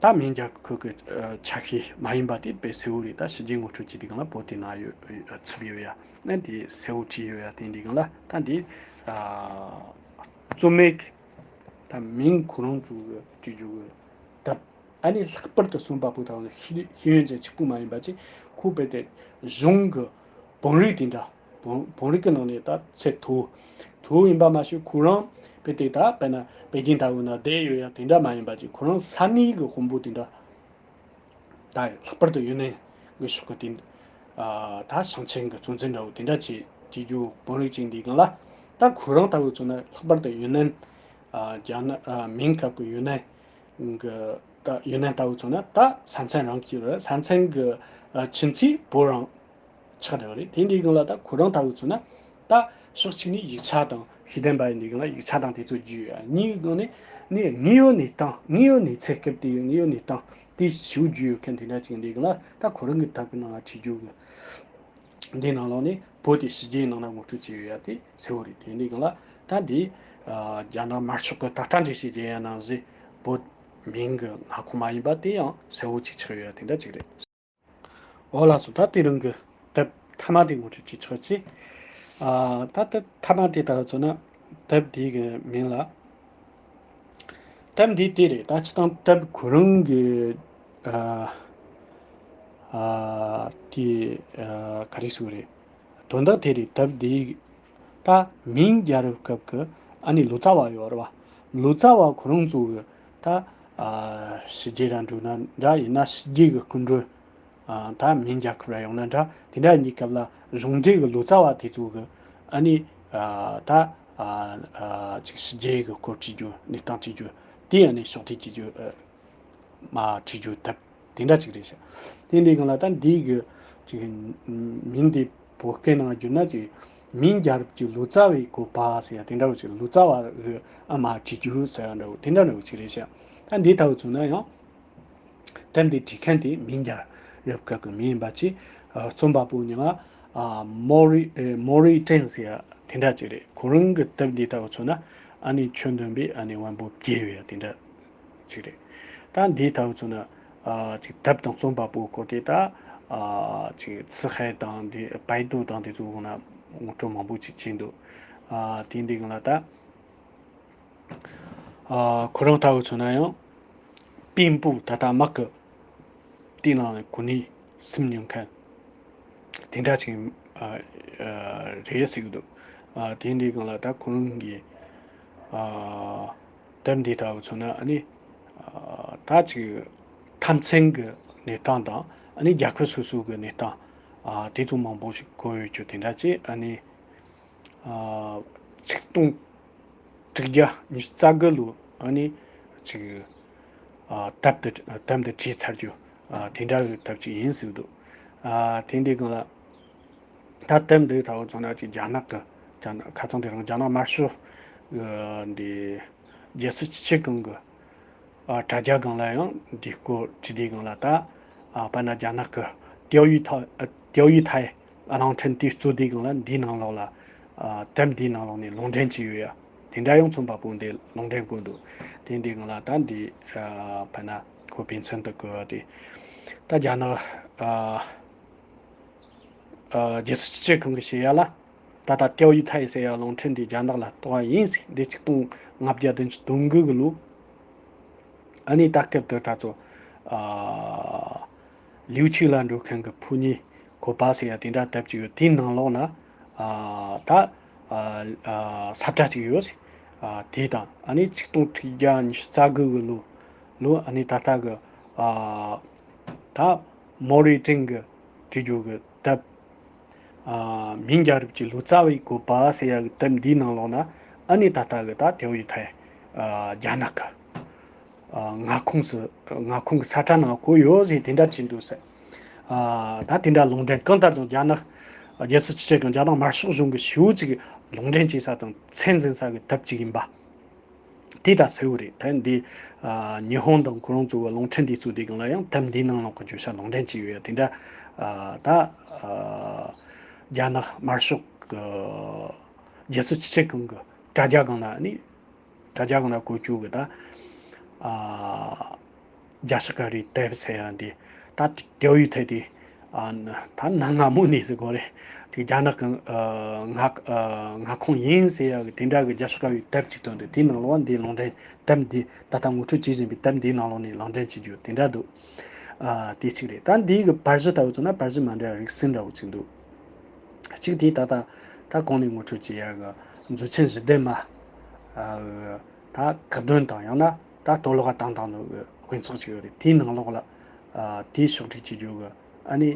ད་མིང་རྒྱལ་ཁབ་ཀྱི་ཨ་ཆ་ཤས་མ་ཡིན་པ་དེ་དཔེ་གསལ་བོ་རེད། ད་ཕྱི་རྒྱལ་ངོ་སྤྲོད་བྱེད་དུས་སྒང་ལ་བོད་དེ་ན་ཡོད་ཚུད་ཡོད་ཡ་ན་དེ་གསལ་བོ་བྲིས་ཡོད་ཡ། དེ་འདི་སྒང་ལ་ད་འདི་ཨ་རྩོམ་མེད་ཀྱི་ད་མིང་ཁོ་རང་ཚོ་གི་བྲིས་རྒྱུ་གི་དེབ། ཨ་ནི་ལྷག་པར་དུ་རྩོམ་པ་པོ་དང་ཤེས་ཤེས་ཡོན་ཅན་གཅིག་པུ་མ་ཡིན་པ་ཅིག་ཁོ་དཔེ་དེ་གཞུང་གི་བོན་རིགས་དེ་འདྲ། བོན་བོན་རིགས་ཀྱི་ནང་ནས་ད་ཚད་མཐོ་མཐོ་ཡིན་པ་མ་ཟད། ཁོ་རང་དཔེ་དེ་ད་དཔེར་ན་པེ་ཅིན་ལྟ་བུ་ན་བསྡད་ཡོད་ཡ་དེ་འདྲ་མ་ཡིན་པ་ཅིག་ཁོ་རང་ས་གནས་ཀྱི་དཔོན་པོ་དེ་འདྲ། ད་ལྷག་པར་དུ་ཡུན་ནན་གྱི་ཕྱོགས་ཀྱི་དེ། ཨ་ད་ཞིང་ཆེན་གྱི་གཙོ་འཛིན་འདྲ་བོ་དེ་འདྲ་བྱེད་བྱེད་རྒྱུ་བོན་རིགས་ཅན་འདི་སྒང་ལ། ད་ཁོ་རང་ལྟ་བུ་མཚོན་ན་ལྷག་པར་དུ་ཡུན་ནན། ཨ་རྒྱ་ནག་ཨ་མིང་སྐབས་ཀྱི་ཡུན་ནན་གྱི་ད་ཡུན་ནན་ལྟ་བུ་མཚོན་ན་ད་ས་མཚམས་རང་གི་རེད། ས་མཚམས་གྱི་ཨ་ཁྱིམ་མཚེས་བོད་རང་ཆགས་བསྡད་པ་རེད། དེ་འདི་སྒང་ལ་ད་ཁོ་རང་ལྟ་བུ་མཚོན་ན་ད་ཕྱོགས་གཅིག་ནས་ཡིག་ཆ་དང་ཤེས་ལྡན་པ་ཡིན། འདི་སྒང་ལ་ཡིག་ཆ་དང་དེ་ཚོ་བརྒྱུད་ཡོད། གཉིས་སྒང་ནས་ནས་དངོས་ཡོད་གནས་སྟངས། དངོས་ཡོད་གནས་ཚུལ་སྐབས་དེའི་དངོས་ཡོད་གནས་སྟངས་དེ་ཞིབ་བརྒྱུད་ཡོད་མཁན་དེ་འདྲ་ཅིག་འདི་སྒང་ལ་ད་ཁོ་རང་གི་དེབ་ཀྱི་ནང་ལ་བྲིས་རྒྱུ་གི་འདི་ནང་ལོགས་ནས་བོད་དེ་ཕྱི་རྒྱལ་ནང་ན་ངོ་སྤྲོད་བྱས་ཡོད་ཡ་དེ་གསལ་བོ་རེད། དེ་འདི་སྒང་ལ་ད་འདི་ཨ་རྒྱ་ནག་དམར་ཤོག་གི་ད་ལྟ་འགྲེལ་བཤད་བྱེད་ཡ་ནང་བཞིན་བོད་མིང་གི་མངའ་ཁོངས་མ་ཡིན་པ་དེ་ཡང་གསལ་བོ་ཅིག་ཆགས་ཡོད་ཡ་དེ་འདྲ་ཅིག་རེད། འོ་ལགས་སོ། ད་དེ་རིང་གི་དེབ་མཐའ་མ་དེ་ངོ་སྤྲོད་བྱེད་ཆོག་ཅིག་ཨ་ད་དེབ་མཐའ་མ་དེ་ད་ག་ཚོད་ན། དེབ་འདི་གི་མིང་ལ། དེབ་འདི་དེ་རེད། ད་སྤྱིར་བཏང་དེབ་ཁོ་རང་གི་ཨ་ཨ་དེ་ཨ་ག་རེ་ཟེར་དགོས་རེད། དོན་དག་དེ་རེད། དེབ་འདི་ད་མིང་རྒྱལ་རབས་སྐབས་ཀྱི་ཨ་ནི་ལོ་ཙཱ་བ་ཡོད་རེད་བ། ལོ་ཙཱ་བ་ཁོ་རང་ཚོ་གི་ད་ཨ་ཕྱི་རྒྱལ་ར་འགྲོ་ན་འདྲ། ཡིན་ན་ཕྱི་རྒྱལ་གི་སྐུ་མགྲོན། ཨ་ད་མིང་རྒྱལ་ཁབ་ལ་ཡོང་ན་འདྲ། དེ་འདྲ་གཉིས་སྐབས་ལ་གཞུང་འབྲེལ་གྱི་ལོ་ཙཱ་བ་དེ་ཚོ་གི་ཨ་ནི་ཨ་ད་ཨ་ཨ་ཅིག་ཕྱི་རྒྱལ་གྱི་སྐོར་བྲིས་རྒྱུ། གནས་སྟངས་བྲིས་རྒྱུ་དེ་ཨ་ནི་ཕྱོགས་བསྡུས་བྱེད་རྒྱུ་ཨ་མ་བྲིས་རྒྱུ་དེབ་དེ་འདྲ་ཅིག་རེད་ཤག་དེ་འདྲའི་སྒང་ལ་ད་འདི་གི་ཅིག་མིང་དེ་བོད་སྐད་ནང་བསྒྱུར་ན་ཅིག་མིང་རྒྱལ་རབས་ཀྱི་ལོ་ཙཱ་བའི་བཀོད་པ་ཟེར་ཡ་དེ་འདྲ་བོ་ཅིག་ལོ་ཙཱ་བ་གི་ཨ་མ་བྲིས་རྒྱུ་ཟེར་ཡ་འདྲ་བོ་དེ་འདྲ་འདྲ་བོ་ཅིག་རེད་ཤག་ད་འདི་ལྟ་བུ་བྱུང་ན་ཡང་། དེབ་འདི་བྲིས་མཁན་དེ་མིང་རྒྱལ་རབས་སྐབས་ཀྱི་མི་ཡིན་པ་ཅིག་ཨ་རྩོམ་པ་པོ་མིང་ལ་ཨ་མོ་རི་ཨེ་མོ་རི་ཀྲེན་ཟེར་ཡ་དེ་འདྲ་ཅིག་རེད། ཁོ་རང་གི་དེབ་འདི་ལྟ་བུ་མཚོན་ན་ཨ་ནི་ཆོས་འདོན་པའི་ཨ་ནི་དབོན་པོ་བརྒྱད་ཡོད་ཡ་དེ་འདྲ་ཅིག་རེད། ད་འདི་ལྟ་བུ་མཚོན་ན་ཨ་ཅིག་དེབ་དང་རྩོམ་པ་པོའི་སྐོར་དེ་ད་ཨ་ཅིག་ཚི་ཧའེ་དང་འདི་པའེ་ཏུ་དང་དེ་ཚོའི་སྒང་ལ་ངོ་སྤྲོད་མང་པོ་ཅིག་བྱས་འདུག་ཨ་དེ་འདི་སྒང་ལ་ད། ཨ་ཁོ་རང་ལྟ་བུ་མཚོན་ན་ཡང་དཔོན་པོ་ད་ལྟ་དམག་གི་དེའི་ནང་ལ་གོ་གནས་ཟིན་མྱོང་མཁན་དེ་འདྲ་ཅིག་ཨ་ཨ་རེད་ཟེར་གྱི་འདུག་ཨ་དེ་འདྲའི་སྒང་ལ་ད་ཁོ་རང་གི་ཨ་དེབ་འདི་ལྟ་བུ་མཚོན་ན་ཨ་ནི་ཨ་ད་ཅིག་མཐའ་མཚམས་ཀྱི་གནས་སྟངས་དང་ཨ་ནི་རྒྱལ་ཁབ་སོ་སོ་གི་གནས་སྟངས་ཨ་དེ་ཚོ་མང་པོ་ཞིག་གོ་ཡོད་རྒྱུ་དེ་འདྲ་ཅིག་ཨ་ནི། ཨ་ཆིག་སྟོང་དྲུག་བརྒྱ་ཉི་ཤུ་རྩ་དགུ་ལོ་ཨ་ནི་ཅིག་ཨ་དེབ་དེ་དེབ་འདི་བྲིས་ཚར་རྒྱུ་ཨ་དེ་འདྲ་གི་དེབ་ཅིག་ཡིན་ཟེར་གྱི་འདུག་ཨ་དེ་འདི་སྒང་ལ་ད་དེབ་འདི་ད་བོ་ཚོ་ན་ཅིག་རྒྱ་ནག་གི་རྒྱ་ནག་ཁ་སང་དེ་རིང་རྒྱ་ནག་དམར་ཤོག་གི་འདི་རྒྱལ་སྲིད་སྤྱི་ཁྱབ་ཁང་གི་ཨ་དྲ་རྒྱ་སྒང་ལ་ཡང་འདི་སྐོར་བྲིས་དེའི་སྒང་ལ་ད་ཨ་དཔེར་ན་རྒྱ་ནག་གི་ཏེའོ་ཡུ་ཐའེ་ཨ་ཏེའོ་ཡུ་ཐའེ་གླིང་ཕྲན་དེ་གཙོས་དེའི་སྒང་ལ་འདིའི་ནང་ལོགས་ལ་ཨ་དེབ་འདིའི་ནང་ལོགས་ནས་ལུང་འདྲེན་བྱས་ཡོད་ཡ། དེ་འདྲ་ཡང་རྩོམ་པ་པོ་འདི་ལུང་འདྲེན་བཀོད་འདུག་དེ་འདིའི་སྒང་ལ་ད་འདི་ཨ་དཔེར་ན་ཁོ་ཕན་ཚུན་དུ་བཀོད་པ་དེ་ད་རྒྱ་ནག་ཨ། ཨ་རྒྱལ་སྲིད་སྤྱི་ཁྱབ་ཁང་གིས་བཤད་ཡ་ལ། ད་ལྟ་ཏེའོ་ཡུ་ཐའེ་ཟེར་ཡ་གླིང་ཕྲན་འདི་རྒྱ་ནག་ལ་གཏོགས་པ་ཡིན་ཟེར། འདི་ཆིག་སྟོང་ལྔ་བརྒྱ་བདུན་ཅུ་དོན་དགུ་གི་ལོ། ཨ་ནི་ད་སྐབས་དེར་ད་ཚོ་ཨ་ལིའུ་ཆིག་ལ་འགྲོ་མཁན་གྱི་ཕོ་ཉའི་བཀོད་པ་ཟེར་ཡ་དེ་འདྲ་དེབ་ཅིག་ཡོད། དེའི་ནང་ལོགས་ན་ཨ་ད་ཨ་ཨ་ས་བཀྲ་ཅིག་ཡོད་ཟེར། ཨ་དེ་དང་ཨ་ནི་ཆིག་སྟོང་དྲུག་བརྒྱ་ཉི་ཤུ་རྩ་དགུ་གི་ལོ་ལོ་ཨ་ནི་ད་ལྟ་གི་ཨ་ད་མོ་རི་ཀྲེན་གྱི་བྲིས་རྒྱུ་གི་དེབ། ཨ་མིང་རྒྱལ་རབས་ཀྱི་ལོ་ཙཱ་བའི་བཀོད་པ་ཟེར་ཡ་གི་དེབ་འདིའི་ནང་ལོགས་ན་ཨ་ནི་ད་ལྟ་གི་ད་ཏེའོ་ཡུ་ཐའེ་ཨ་རྒྱ་ནག་གི་ཨ་མངའ་ཁོངས་སུ་མངའ་ཁོངས་ཀྱི་ས་ཁྲ་ནང་བཀོད་ཡོད་ཟེར་དེ་འདྲ་བྲིས་འདུག་ཟེར། ཨ་ད་དེ་འདྲ་ལུང་འདྲེན་གང་ལྟར་དུ་རྒྱ་ནག་རྒྱལ་སྲིད་སྤྱི་ཁྱབ་ཁང་རྒྱ་ནག་དམར་ཤོག་གཞུང་གི་ཞེ་པོ་ཅིག་ལུང་འདྲེན་བྱེད་ས་དང་མཚན་འཛིན་ས་གི་དེབ་ཅིག་ཡིན་པ། དེ་ད་གསལ་བོ་རེད། ད་འདི་ཨ་ཉི་ཧོང་དང་ཁོ་རང་ཚོ་གི་གླིང་ཕྲན་འདི་ཚོ་དེ་སྒང་ལ་ཡང་དེབ་འདིའི་ནང་ལོགས་ཀྱི་བརྗོད་བྱ་ལུང་འདྲེན་བྱས་ཡོད་ཡ་དེ་འདྲ། ཨ་ད་ཨ་རྒྱ་ནག་དམར་ཤོག་གི་རྒྱལ་སྲིད་སྤྱི་ཁྱབ་ཁང་གི་དྲ་རྒྱ་སྒང་ལ་ནི་དྲ་རྒྱ་སྒང་ལ་བཀོད་རྒྱུ་གི་ད་ཨ་རྒྱ་ཤ་ཀ་རི་དེབ་ཟེར་ཡ་འདི་ད་ཏེའོ་ཡུ་ཐའེ་དེ་ཨ་ད་གནའ་སྔ་མོ་ནས་ཟེར་དགོས་རེད། དེ་རྒྱ་ནག་གི་ཨ་མངའ་ཨ་མངའ་ཁོངས་ཡིན་ཟེར་ཡག་གི་དེ་འདྲ་གི་རྒྱབ་ཤོག་དཀར་བའི་དེབ་ཅིག་བཏོན་འདུག་དེའི་ནང་ལོགས་འདི་ལུང་འདྲེན་དེབ་འདི་ད་ལྟ་ངོ་སྤྲོད་བྱེད་བཞིན་པའི་དེབ་འདིའི་ནང་ལོགས་ནས་ལུང་འདྲེན་བྱེད་རྒྱུ་དེ་འདྲ་འདུག་ཨ་དེ་གཅིག་རེད། ད་འདིའི་གི་པར་གཞི་ལྟ་བུ་བཙུགས་ན་པར་གཞི་མ་འདྲ་བའི་རིགས་གསུམ་འདྲ་བོ་ཅིག་འདུག་གཅིག་དེ་ད་ལྟ་ད་གོང་ནས་ངོ་སྤྲོད་བྱེད་ཡག་གི་མཛོད་ཆེན་བཞི་ལྡན་མ་ཨ་ད་བཀག་སྡོམ་དང་ཡང་ན་ད་གཏོར་བརླག་བཏང་བཏང་འདུག་གི་དཔེ་ཚོགས་ཅིག་ཡོད་རེད། དེའི་ནང་ལོགས་ལ་ཨ་དེའི་ཕྱོགས་སྒྲིག་བྱེད་རྒྱུ་གི་ཨ་ནི་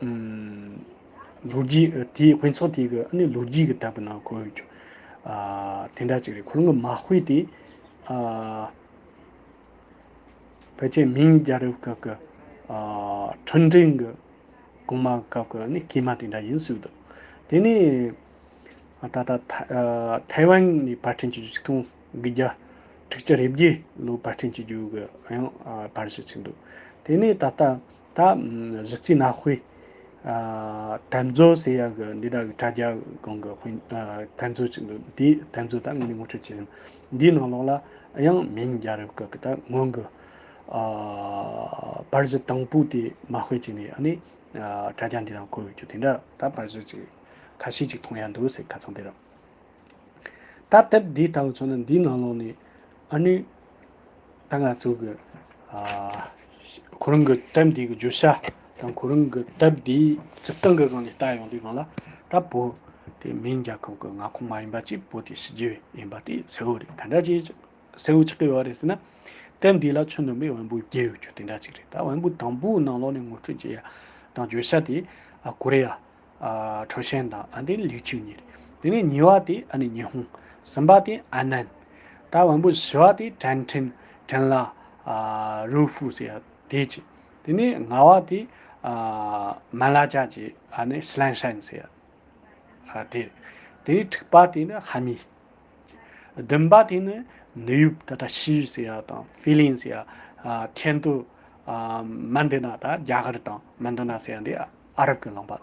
ཨམ་ལོ་རྒྱུས་དེའི་དཔེ་ཚོགས་དེ་གི་ཨ་ནི་ལོ་རྒྱུས་ཀྱི་དེབ་ནང་བཀོད་ཡོད་རྒྱུ་ཨ་དེ་འདྲ་ཅིག་རེད། ཁོ་རང་གི་མ་དཔེ་དེ་ཨ་ཕལ་ཆེར་མིང་རྒྱལ་རབས་སྐབས་ཀྱི་ཨ་ཁྲིན་ཀྲིན་གྱི་གོང་མ་གི་སྐབས་ཀྱི་ཨ་ནི་སྐྱེས་མ་དེ་འདྲ་ཡིན་ཟེར་འདུག་དེ་ནས་ད་ལྟ་ཐའེ་ཨ་ཐའེ་ཝན་ནས་པར་སྐྲུན་བྱེད་རྒྱུ་ཆིག་སྟོང་དགུ་བརྒྱ་དྲུག་ཅུ་རེ་བརྒྱད་ལོ་པར་སྐྲུན་བྱེད་རྒྱུ་གི་ཡང་ཨ་པར་གཞི་ཅིག་འདུག་དེ་ནས་ད་ལྟ་ད་གཞི་རྩའི་གནའ་དཔེ་ཨ་དར་མཛོད་ཟེར་ཡག་གི་འདི་འདྲ་གི་དྲ་རྒྱ་སྒང་གི་དཔེ་ཨ་དར་མཛོད་ཅིག་འདུག་དེའི་དར་མཛོད་ད་དངོས་གནས་ངོ་སྤྲོད་བྱེད་བཞིན་འདིའི་ནང་ལོགས་ལ་ཡང་མིང་རྒྱལ་རབས་སྐབས་ཀྱི་ད་སྔོན་གྱི་ཨ་པར་གཞི་དང་པོ་དེ་མ་དཔེ་བྱས་ནས་ཨ་ནི་ཨ་དྲ་རྒྱ་འདི་ནང་བཀོད་ཡོད་རྒྱུ་དེ་འདྲ་ད་པར་གཞི་ཅིག་ཁ་ཤས་ཅིག་མཐོང་ཡ་འདུག་ཟེར་ཁ་ཚང་དེ་རང་། ད་དེབ་འདི་ལྟ་བུ་མཚོན་ན་འདིའི་ནང་ལོགས་ནས་ཨ་ནི་ད་ང་ཚོ་གི་ཨ་ཁོ་རང་གི་དེབ་འདི་གི་བརྗོད་བྱ་དང་ཁོ་རང་གི་དེབ་འདིའི་སྤྱིར་བཏང་གི་སྒང་ནས་ལྟ་ཡོང་དུས་སྒང་ལ་ད་བོད་དེ་མིང་རྒྱལ་ཁབ་ཀྱི་མངའ་ཁོངས་མ་ཡིན་པ་ཅིག་བོད་དེ་ཕྱི་རྒྱལ་ཡིན་པ་དེ་གསལ་བོ་རེད། ག་འདྲ་ཅིག་གསལ་བོ་ཆགས་ཀྱི་ཡོད་རེད་ཟེར་ན། དེབ་འདི་ལ་ཁྱོན་བསྡོམས་པའི་བོན་པོ་བརྒྱད་ཡོད་རྒྱུ་དེ་འདྲ་ཅིག་རེད། ད་བོན་པོ་དང་པོའི་ནང་ལོགས་ནས་ངོ་སྤྲོད་བྱེད་ཡ་དང་བརྗོད་བྱ་དེ་ཨ་ཀོ་རི་ཡ་ཨ་ཁྲའོ་ཞན་དང་ཨ་དེ་ལིའུ་ཆིའུ་གཉིས་རེད། དེ་ནས་གཉིས་པ་དེ་ཨ་ནི་ཉི་ཧོང་། གསུམ་པ་དེ་ཨན་ནན། ད་བོན་པོ་བཞི་པ་དེ་ཀྲན་ཁྲིན་ཀྲན་ལ་ཨ་རུའུ་ཧྥུ་ཟེར་ཡ་དེ་ཅིག་དེ་ནས་ལྔ་པ་དེ་ཨ་མན་ལ་ཅཱ་ཅིག་ཨ་ནི་ཤི་ལན་ཧྲན་ཟེར་ཡ། ཨ་དེ། དེ་ནས་དྲུག་པ་དེ་ནི་ཧ་མི། བདུན་པ་དེ་ནི་ནི་ཡུབ་ད་ལྟ་ཤི་ཡུལ་ཟེར་ཡ་དང་ཧྥི་ལིན་ཟེར་ཡ། ཨ་ཐེན་ཏུ། ཨ་མན་དི་ན་ད་རྒྱ་གར་དང་མན་དི་ན་ཟེར་ཡ་འདི་ཨ་རབ་ཀྱི་ལུང་པ།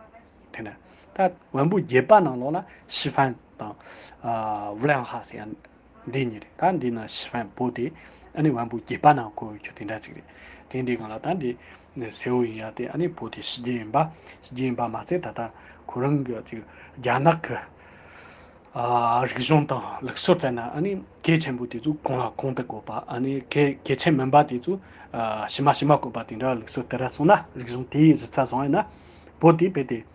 དེ་ནས་ད་བོན་པོ་བརྒྱད་པ་ནང་ལོགས་ལ་ཤི་ཧྥན་དང་ཨ་ཝུ་ལན་ཧ་ཟེར་ཡ། འདི་གཉིས་རེད། ད་འདི་ན་ཤི་ཧྥན་བོད་དེ་ཨ་ནི་བོན་པོ་བརྒྱད་པ་ནང་བཀོད་ཡོད་རྒྱུ་དེ་འདྲ་ཅིག་རེད། དེ་འདི་སྒང་ལ་ད་འདི་གསལ་བོ་ཡིན་ཡ་དེ་ཨ་ནི་བོད་དེ་ཕྱི་རྒྱལ་ཡིན་པ། ཕྱི་རྒྱལ་ཡིན་པ་མ་ཚད་ད་ལྟ་ཁོ་རང་གི་ཅིག་རྒྱ་ནག་གི་ཨ་རིག་གཞུང་དང་ལུགས་སྲོལ་ལྟར་ན་ཨ་ནི་གལ་ཆེན་པོ་དེ་ཚོ་གོང་ལ་གོང་དུ་བཀོད་པ། ཨ་ནི་གལ་གལ་ཆེན་མིན་པ་དེ་ཚོ་ཨ་ཕྱི་མ་ཕྱི་མ་བཀོད་པ་དེ་འདྲ་ལུགས་སྲོལ་དེ་ར་སོང་ན། རིག་གཞུང་དེའི་གཞི་རྩ་བཟུང་ཡིན་ན་བོད་དེ་རྦད་དེ།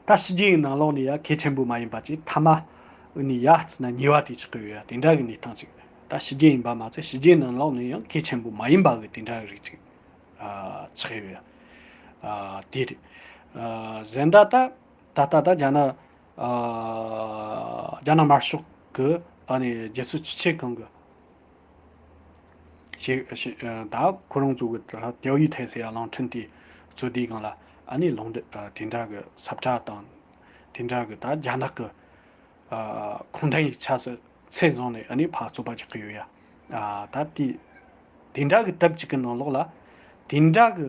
ད་ཕྱི་རྒྱལ་ཡི་ནང་ལོགས་ནས་ཡ་གལ་ཆེན་པོ་མ་ཡིན་པ་ཅིག་ཐ་མ་ནས་ཡ་བརྩིས་ན་གཉིས་པ་དེ་ཆགས་ཀྱི་ཡོད་ཡ། དེ་འདྲ་གི་གནས་སྟངས་ཅིག་ད་ཕྱི་རྒྱལ་ཡིན་པ་མ་ཚད་ཕྱི་རྒྱལ་ནང་ལོགས་ནས་ཡང་གལ་ཆེན་པོ་མ་ཡིན་པ་གི་དེ་འདྲ་གི་རིགས་ཅིག་ཨ་ཆགས་ཡོད་ཡ། ཨ་དེ་རེད། ཨ་གཞན་དག་ད་ད་ལྟ་ད་རྒྱ་ནག་ཨ་རྒྱ་ནག་དམར་ཤོག་གི་ཨ་ནི་རྒྱལ་སྲིད་སྤྱི་ཁྱབ་ཁང་གི་ཞེས་ཞེས་ད་ཁོ་རང་ཚོ་གི་ད་ཏེའོ་ཡུས་ཐའེ་ཟེར་ཡ་གླིང་ཕྲན་དེ་གཙོས་དེའི་སྒང་ལ་ཨ་ནི་ལུང་འདྲེན་དེ་འདྲ་གི་ས་བཀྲ་དང་། དེ་འདྲ་གི་ད་རྒྱ་ནག་གི་ཁུངས་ལྡན་ཡིག་ཆ་སོགས་ཚད་བཟུང་ནས་ཨ་ནི་ཕར་རྩོད་པ་རྒྱག་གི་ཡོད་ཡ། ད་དེ་དེ་འདྲ་གི་དེབ་ཅིག་གི་ནང་ལོགས་ལ་དེ་འདྲ་གི་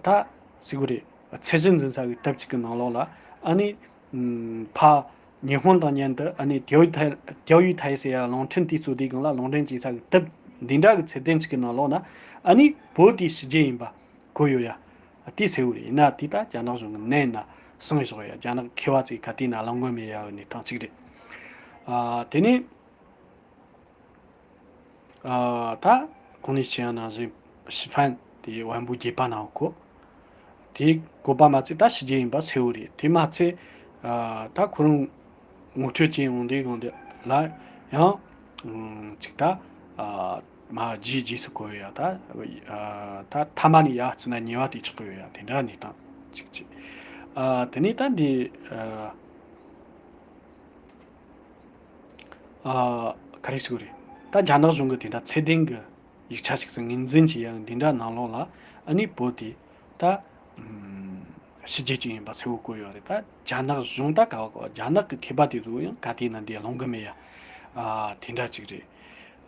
ད་ཟེར་དགོས་རེད། ཚད་གཞི་འཛིན་ས་གི་དེབ་ཅིག་གི་ནང་ལོགས་ལ་ཨ་ནི་ཕ་ཉི་ཧོང་དང་མཉམ་དུ་ཨ་ནི་ཏེའོ་ཡུས་ཐའེ་ཏེའོ་ཡུས་ཐའེ་ཟེར་ཡ་གླིང་ཕྲན་དེའི་གཙོས་དེའི་སྒང་ལ་ལུང་འདྲེན་བྱེད་ས་གི་དེབ་འདི་འདྲ་གི་ཚད་ལྡན་ཅིག་གི་ནང་ལོགས་ན་ཨ་ནི་བོད་དེ་ཕྱི་རྒྱལ་ཡིན་པ་བཀོད་ཡོད་ཡ། དེ་གསལ་བོ་རེད། ཡིན་ན་དེ་ད་རྒྱ་ནག་གཞུང་གི་མནན་ན་སྲུང་བཞག་ཡ། རྒྱ་ནག་མཁས་པ་ཚོས་ག་དུས་ན་ལངས་དགོས་མེད་ཡ་གི་གནས་སྟངས་ཅིག་རེད། ཨ་དེ་ནས། ཨ་ད་གོང་ནས་བཤད་ཡ་ནང་བཞིན་ཞི་ཧྥན་དེ་བོན་པོ་བརྒྱད་པ་ནང་བཀོད། དེ་བཀོད་པ་མ་ཚད་ད་ཕྱི་རྒྱལ་ཡིན་པ་གསལ་བོ་རེད། དེ་མ་ཚད་ཨ་ད་ཁོ་རང་ངོ་སྤྲོད་བྱས་ཡོང་དུས་སྒང་དེ་ལ་ཡང་ཨ་ཅིག་ད་ཨ་མ་རྗེས་རྗེས་སུ་བཀོད་ཡ་ད་ཨ་ད་ཐ་མ་ནས་ཡ་བརྩིས་ན་གཉིས་པ་དེ་ཆགས་ཀྱི་ཡོད་ཡ། དེ་འདྲ་གནས་སྟངས་ཅིག་ཅིག་ཨ་དེ་ནས་ད་འདི་ཨ། ཨ་ག་རེ་ཟེར་དགོས་རེད། ད་རྒྱ་ནག་གཞུང་གི་དེ་འདྲ་ཚད་ལྡན་གྱི་ཡིག་ཆ་ཞིག་ཚོ་ངོས་འཛིན་བྱེད་ཡག་འདི་འདྲ་ནང་ལོགས་ལ་ཨ་ནི་བོད་དེ་ད་ཕྱི་རྒྱལ་ཅིག་ཡིན་པ་གསལ་བོ་བཀོད་ཡོད་རེད། ད་རྒྱ་ནག་གཞུང་ད་ག་བ་ག་བ་རྒྱ་ནག་གི་མཁས་པ་དེ་ཚོ་ཡང་ག་དུས་ན་འདི་ལོང་གི་མེད་ཡ། ཨ་དེ་འདྲ་ཅིག་རེད།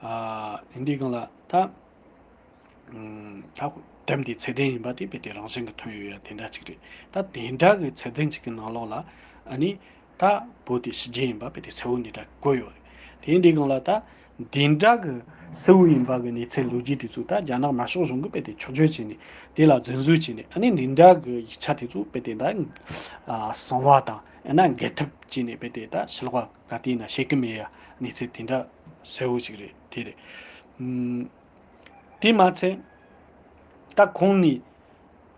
ཨ་ཡིན་དུས་སྒང་ལ་ད། ད་དེབ་འདི་ཚད་ལྡན་ཡིན་པ་དེ་རྦད་དེ་རང་བཞིན་གྱིས་ཐོན་ཡོད་ཡ་དེ་འདྲ་ཅིག་རེད། ད་དེ་འདྲ་གི་ཚད་ལྡན་ཅིག་གི་ནང་ལོགས་ལ་ཨ་ནི་ད་བོད་དེ་ཕྱི་རྒྱལ་ཡིན་པ་རྦད་དེ་གསལ་བོ་འདི་འདྲ་བཀོད་ཡོད་རེད། དེ་འདི་སྒང་ལ་ད་ འདི་འདྲ་གི་གསལ་བོ་ཡིན་པ་གི་གནས་ཚུལ་ལོ་རྒྱུས་དེ་ཚོ་ད་རྒྱ་ནག་དམར་ཤོག་གཞུང་གིས་རྦད་དེ་ཕྱོགས་བསྒྲིགས་བྱས་ནས་དེ་ལ་རྫུན་བཟོ་བྱས་ནས། ཨ་ནི་འདི་འདྲ་གི་ཡིག་ཆ་དེ་ཚོ་རྦད་དེ་ད་ཨ་གསང་བ་དང་ཨ་ན་འགེལ་ཐབས་བྱས་ནས་རྦད་དེ་ད་ཕྱི་ལོགས་ག་དུས་ཡིན་ན་བཤད་གི་མེད་ཡ་གནས་ཚུལ་དེ་འདྲ་གསལ་བོ་ཞིག་རེད། དེ་རེད། ཨུམ། དེ་མ་ཚད། ད་ཁོང་ནས་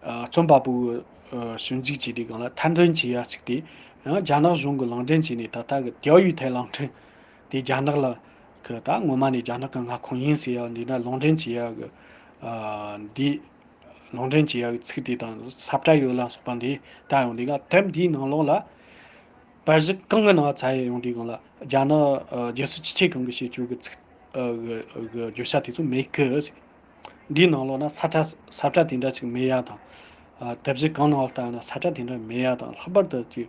ཨ་རྩོམ་པ་པོ་གི་ཨ་ཞིབ་འཇུག་བྱས་དུས་སྒང་ལ་ཐེར་འདོན་བྱས་ཡ་ཅིག་དེ་ཡང་རྒྱ་ནག་གཞུང་གིས་ལུང་འདྲེན་བྱས་ནས། ད་ལྟ་གི་ཏེའོ་ཡུས་ཐའེ་གླིང་ཕྲན་དེ་རྒྱ་ནག་ལ་གི་ད་ངོ་མ་ནས་རྒྱ་ནག་གི་མངའ་ཁོངས་ཡིན་ཟེར་ཡ་འདི་འདྲ་ལུང་འདྲེན་བྱས་ཡ་གི་ཨ་འདི་ལུང་འདྲེན་བྱས་ཡ་གི་ཚིག་དེ་དང་ས་བཀྲ་ཡོད་ལ་སོགས་པ་འདི་ལྟ་ཡོང་དུས་སྒང་། དེབ་འདིའི་ནང་ལོགས་ལ་པར་གཞི་གང་གི་ནང་བཙལ་ཡོང་དུས་སྒང་ལ་རྒྱ་ནག་ཨ་རྒྱལ་སྲིད་སྤྱི་ཁྱབ་ཁང་གི་བྱེད་སྤྱོད་ཀྱི་ཚིག་ཨ་གི་གི་བརྗོད་བྱ་དེ་ཚོ་མེད་གི། འདིའི་ནང་ལོགས་ན་ས་བཀྲ་ས་བཀྲ་དེ་འདྲ་ཅིག་མེད་ཡ་དང་། ཨ་དེབ་གཞི་གང་ནང་ལ་ལྟ་ན་ས་བཀྲ་དེ་འདྲ་མེད་ཡ་དང་། ལྷག་པར་དུ་ཀྱི་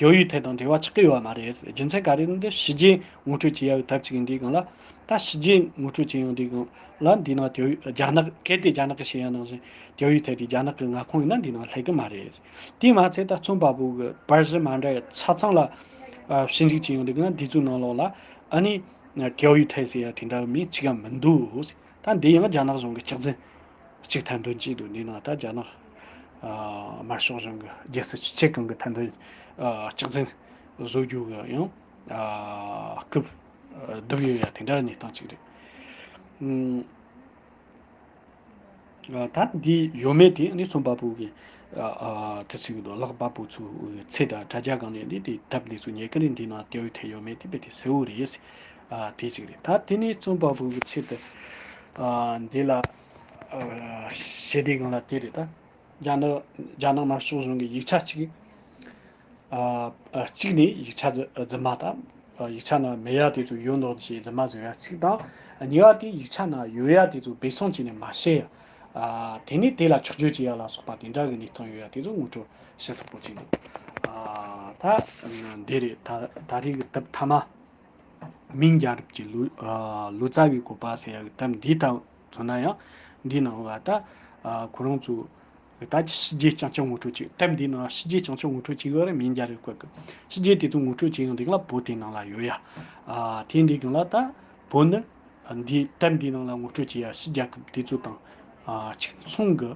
ཏེའོ་ཡུས་ཐའེ་དང་འབྲེལ་བ་ཆགས་ཀྱི་ཡོད་མ་རེད། རྒྱུ་མཚན་ག་རེ་ཡིན་ན། ཕྱི་རྒྱལ་ངོ་སྤྲོད་བྱེད་ཡ་གི་དེབ་ཅིག་ཡིན་དུས་སྒང་ལ། ད་ཕྱི་རྒྱལ་ངོ་སྤྲོད་བྱེད་ཡོང་དུས་སྒང་ལ་འདི་ནང་ཏེའོ་ཡུས་རྒྱ་ནག་གལ་ཏེ་རྒྱ་ནག་གི་བཤད་ཡ་ནང་བཞིན་ཏེའོ་ཡུས་ཐའེ་དེ་རྒྱ་ནག་གི་མངའ་ཁོངས་ཡིན་ན་འདི་ནང་སླེབས་གི་མ་རེད། དེས་མ་ཚད་ད་རྩོམ་པ་པོ་གི་པར་གཞི་མ་འདྲ་ཡ་ཆ་ཚང་ལ་ཨ་ཞིབ་འཇུག་བྱས་ཡོང་དུས་སྒང་ལ། འདི་ཚོའི་ནང་ལོགས་ལ་ཨ་ནི་ཏེའོ་ཡུས་ཐའེ་ཟེར་ཡ་དེ་འདྲ་མིང་གཅིག་ཀྱང་མི་འདུག། ད་འདི་ཡང་རྒྱ་ནག་གཞུང་གི་སྐྱག་རྫུན་གཅིག་ཐེར་འདོན་བྱས་འདུག། འདི་ནང་ད་རྒྱ་ནག་ཨ་དམར་ཤོག་གཞུང་གི་རྒྱལ་སྲིད་སྤྱི་ཁྱབ་ཁང་གི་ཐེར་འདོན་ཨ་སྐྱག་རྫུན་བཟོ་རྒྱུ་གི་ཡང་ཨ་སྐུལ་བསྡུ་ཡོད་ཡ་དེ་འདྲ་གནས་སྟངས་གཅིག་རེད། ཨུམ། ཨ་ད་འདི་ཡོད་མེད་དེ་ནི་རྩོམ་པ་པོ་གི་ཨ་ཨ་དེ་ཟེར་གི་འདུག། ལག་པ་པོ་ཚོའི་ཚེ་དང་དྲ་རྒྱ་སྒང་ནས་ནི་དེ་དེབ་འདི་ཚོ་རྙེད་གི་རེད། འདི་ནང་ཏེའོ་ཡུས་ཐའེ་ཡོད་མེད་དེ་རྦད་དེ་གསལ་བོ་རེད། ཨ་དེ་ཅིག་རེད། ད་དེ་ནས་རྩོམ་པ་པོ་གི་ཚེ་དེ་ཨ་འདི་ལ་ཨ་བཤད་དུས་སྒང་ལ་དེ་རེད། ད་རྒྱ་ནག་རྒྱ་ནག་དམར་ཤོག་གཞུང་གི་ཡིག་ཆ་གཅིག་ཨ་ཨ་གཅིག་ནས་ཡིག་ཆ་རྫུ་རྫུན་མ་དང་། ཨ་ཡིག་ཆ་ནང་མེད་ཡ་དེ་ཚོ་ཡོད་མདོག་བྱས་རྫུན་མ་བཟོ་ཡ་གཅིག་དང་། གཉིས་པ་དེ་ཡིག་ཆ་ནང་ཡོད་ཡ་དེ་ཚོ་སྦས་གསང་བྱས་ནས་མ་བཤད་ཡ། ཨ་དེ་ནས་དེ་ལ་ཆོག་ཆོག་བྱེད་ཡ་ལ་སོགས་པ་དེ་འདྲ་གི་གནས་སྟངས་ཡོད་ཡ་དེ་ཚོ་ངོ་སྤྲོད་བྱེད་ཚུལ་པོ་གཅིག་འདུག། ཨ་ད་འདི་རེད། ད་ད་རེས་ཀྱི་དེབ་མཐའ་མ། མིང་རྒྱལ་རབས་ཀྱི་ལོ་ཨ་ལོ་ཙཱ་བའི་བཀོད་པ་ཟེར་ཡ་གི་དེབ་འདི་དང་མཚོན་ན་ཡང་། འདིའི་ནང་ལ་ད་ཨ་ཁོ་རང་ཚོ་ད་ཕྱི་རྒྱལ་རྐྱང་རྐྱང་ངོ་སྤྲོད་བྱེད། དེབ་འདིའི་ནང་ཕྱི་རྒྱལ་རྐྱང་རྐྱང་ངོ་སྤྲོད་བྱེད་ཡོད་རེད། མིང་རྒྱལ་རབས་སྐོར་གི་ཕྱི་རྒྱལ་དེ་ཚོ་ངོ་སྤྲོད་བྱེད་ཡོང་དུས་ལ་བོད་དེའི་ནང་ལ་ཡོད་ཡ། ཨ་དེ་འདི་གང་ལ་ད་བོད་ནི་འདི་དེབ་འདིའི་ནང་ལ་ངོ་སྤྲོད་བྱེད་ཡ་ཕྱི་རྒྱལ་ཁབ་དེ་ཚོ་དང་ཨ་གཅིག་མཚུངས་གི་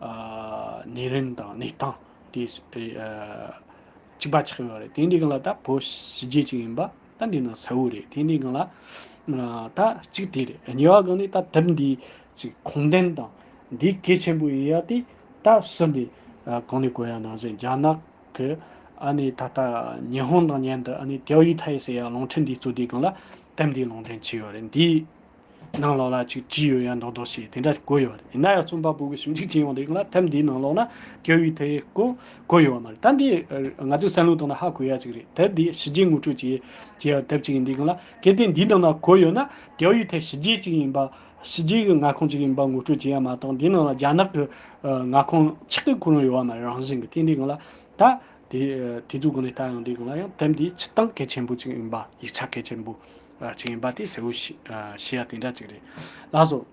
ཨ་ནད་རིམས་དང་གནས་སྟངས་དེ་ཨ་གཅིག་པ་ཆགས་ཡོད་རེད། དེ་འདི་གང་ལ་ད་བོད་ཕྱི་རྒྱལ་ཅིག་ཡིན་པ་ད་འདི་ནང་གསལ་བོ་རེད། དེ་འདི་གང་ལ་ཨ་ད་གཅིག་དེ་རེད། གཉིས་པ་གང་ནི་ད་དེབ་འདི་ཅིག་ཁུངས་ལྡན་དང་འདི་གལ་ཆེན་པོ་ཡིན་ཡ་དེ་ད་སུ་འདི་ཨ་གོང་ནས་གོ་ཡ་ནང་བཞིན་རྒྱ་ནག་གི་ཨ་ནི་ད་ལྟ་ཉི་ཧོང་དང་མཉམ་དུ་ཨ་ནི་ཏེའོ་ཡུས་ཐའེ་ཟེར་ཡ་གླིང་ཕྲན་འདི་གཙོས་དེ་གང་ལ་དེབ་འདི་ལུང་འདྲེན་བྱས་ཡོད་རེད། འདི་ནང་ལོགས་ལ་ཅིག་བྲིས་ཡོད་ཡ་མདོག་མདོག་བྱས་དེ་འདྲ་བཀོད་ཡོད་རེད། ཡིན་ན་ཡང་རྩོམ་པ་པོ་གིས་ཞིབ་འཇུག་བྱས་ཡོང་དུས་ལ་དེབ་འདིའི་ནང་ལོགས་ན་ཏེའོ་ཡུས་ཐའེ་བཀོད་བཀོད་ཡོད་མ་རེད། ད་འདི་ཨ་ང་ཚོས་བསམ་བློ་བཏང་ན་ཧ་གོ་ཡ་ཅིག་རེད། དེབ་འདི་ཕྱི་རྒྱལ་ངོ་སྤྲོད་བྱས་བྱས་ཡ་དེབ་ཅིག་ཡིན་དུས་ལ། གལ་ཏེ་འདིའི་ནང་ན་བཀོད་ཡོད་ན་ཏེའོ་ཡུས་ཐའེ་ཕྱི་རྒྱལ་ཅིག་ཡིན་པ། ཕྱི་རྒྱལ་གྱི་མངའ་ཁོངས་ཅིག་ཡིན་པ་ངོ་སྤྲོད་བྱས་ཡ་མ་གཏོགས། འདིའི་ནང་ལ་རྒྱ་ནག་གི་ཨ་མངའ་ཁོངས་ཆགས་ཀྱི་ཁོ་རང་ཡོད་པ་མ་རེད། རང་བཞིན་གྱི། དེ་འདི་གང་ལ་ད་དེ་ཨ་དེ་ཚོ་སྒོ་ནས་ལྟ་ཡོང་དུས་གང་ལ་ཡང་དེབ་འདི་སྤྱིར་བཏང་གལ་ཆེན་པོ་ཅིག་ཡིན་པ། ཡིག་ཆ་གལ་ཆེན་པོ་ཨ་ཅིག་ཡིན་པ་དེ་གསལ་བོ་ཤེས་ཨ་ཤེས་ཡ་དེ་འདྲ་ཅིག་རེད། ལགས་སོ།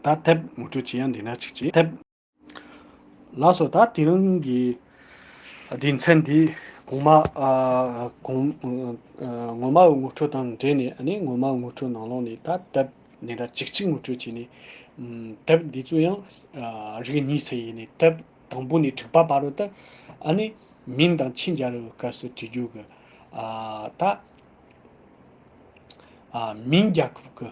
ད་དེབ་ངོ་སྤྲོད་བྱེད་ཡ་འདི་འདྲ་ཅིག་བྱེད། དེབ། ལགས་སོ། ད་དེ་རིང་གི་སྡེ་ཚན་འདི་གོང་མ་ཨ་གོང་ཨ་ངོ་མ་ངོ་སྤྲོད་དང་འབྲེལ་ནས། ཨ་ནི་ངོ་མ་ངོ་སྤྲོད་ནང་ལོགས་ནས་ད་དེབ་འདི་འདྲ་གཅིག་གཅིག་ངོ་སྤྲོད་བྱས་ནས། ཨམ་དེབ་འདི་ཚོ་ཡང་ཨ་རིགས་གཉིས་སུ་ཡིན་ནས། དེབ་དང་པོ་ནས་དྲུག་པ་བར་དུ་ད་ཨ་ནི་མིང་དང་ཆིང་རྒྱལ་རབས་སྐབས་སུ་བྲིས་རྒྱུ་གི་ཨ་ད་ཨ་མིང་རྒྱལ་ཁབ་ཀྱི་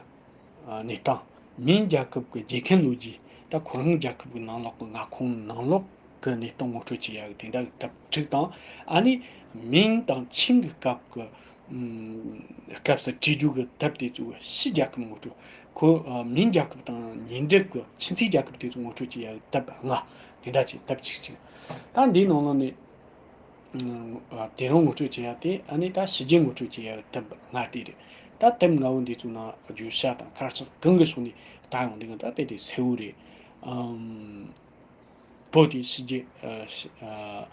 ཨ་གནས་སྟངས། མིང་རྒྱལ་ཁབ་ཀྱི་རྗེས་མཁན་ལོ་རྒྱུས། ད་ཁོ་རང་རྒྱལ་ཁབ་ཀྱི་ནང་ལོགས་ཀྱི་མངའ་ཁོངས་ནང་ལོགས་ཀྱི་གནས་སྟངས་ངོ་སྤྲོད་བྱེད་ཡག་གི་དེ་འདྲ་གི་དེབ་དྲུག་དང་། ཨ་ནི་མིང་དང་ཆིང་གི་སྐབས་ཀྱི་ཨམ་སྐབས་སུ་བྲིས་རྒྱུ་གི་དེབ་དེ་ཚོ་ཕྱི་རྒྱལ་ཁབ་ངོ་སྤྲོད། ཁོ་ཨ་མིང་རྒྱལ་ཁབ་དང་ཉེ་འབྲེལ་གྱི་ཆུང་ཆུང་རྒྱལ་ཁབ་དེ་ཚོ་ངོ་སྤྲོད་བྱེད་ཡག་གི་དེབ་ལྔ། དེ་འདྲ་ཅིག་དེབ་གཅིག་གཅིག། ད་འདིའི་ནང་ལོགས་ནས། ཨ་དེ་རིང་ངོ་སྤྲོད་བྱེད་ཡ་དེ་ཨ་ནི་ད་ཕྱི་རྒྱལ་ངོ་སྤྲོད་བྱེད་ཡ་དེབ་ལྔ་དེ་རེད། ད་དེབ་ལྔ་བོ་འདི་ཚོ་ནང་བརྗོད་བྱ་དང་དཀར་ཆག་གང་གི་ཕྱོགས་ནས་ལྟ་ཡོང་དུས་ད་དཔེ་དེ་གསལ་བོ་རེད། ཨམ་བོད་དེ་ཕྱི་རྒྱལ་ཨ་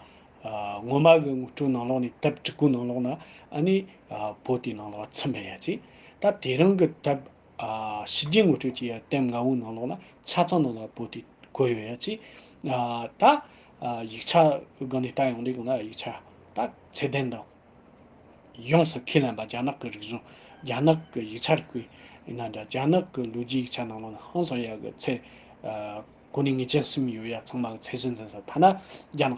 ཨ་ངོ་མ་གི་ངོ་སྤྲོད་ནང་ལོགས་ནས། དེབ་དྲུག་པོ་ནང་ལོགས་ན་ཨ་ནི་ཨ་བོད་དེ་ནང་ལོགས་ཚུད་མེད་ཡ་ཅིག། ད་དེ་རིང་གི་དེབ་ཨ་ཕྱི་རྒྱལ་ངོ་སྤྲོད་བྱེད་ཡ་དེབ་ལྔ་བོའི་ནང་ལོགས་ན་ཆ་ཚང་ནང་ལ་བོད་དེ་བཀོད་ཡོད་ཡ་ཅིག། ཨ་ད་ཨ་ཡིག་ཆ་སྒང་ནས་ལྟ་ཡོང་དུས་སྒང་ལ་ཡིག་ཆ་ད་ཚད་ལྡན་དང་ ཡོངས་སུ་ཁས་ལེན་པ། རྒྱ་ནག་གི་རིག་གཞུང་། རྒྱ་ནག་གི་ཡིག་ཆ་རིག་པའི་ཡིན་ན་འདྲ། རྒྱ་ནག་གི་ལོ་རྒྱུས་ཡིག་ཆ་ནང་ལོགས་ན་ཧང་སང་ཡག་གི་ཚད། ཨ། གོ་གནས་ངེས་ཅན་གསུམ་ཡོད་ཡ་ཚང་མ་གི་ཚད་གཞི་འཛིན་ས། ཐ་ན་རྒྱ་ནག་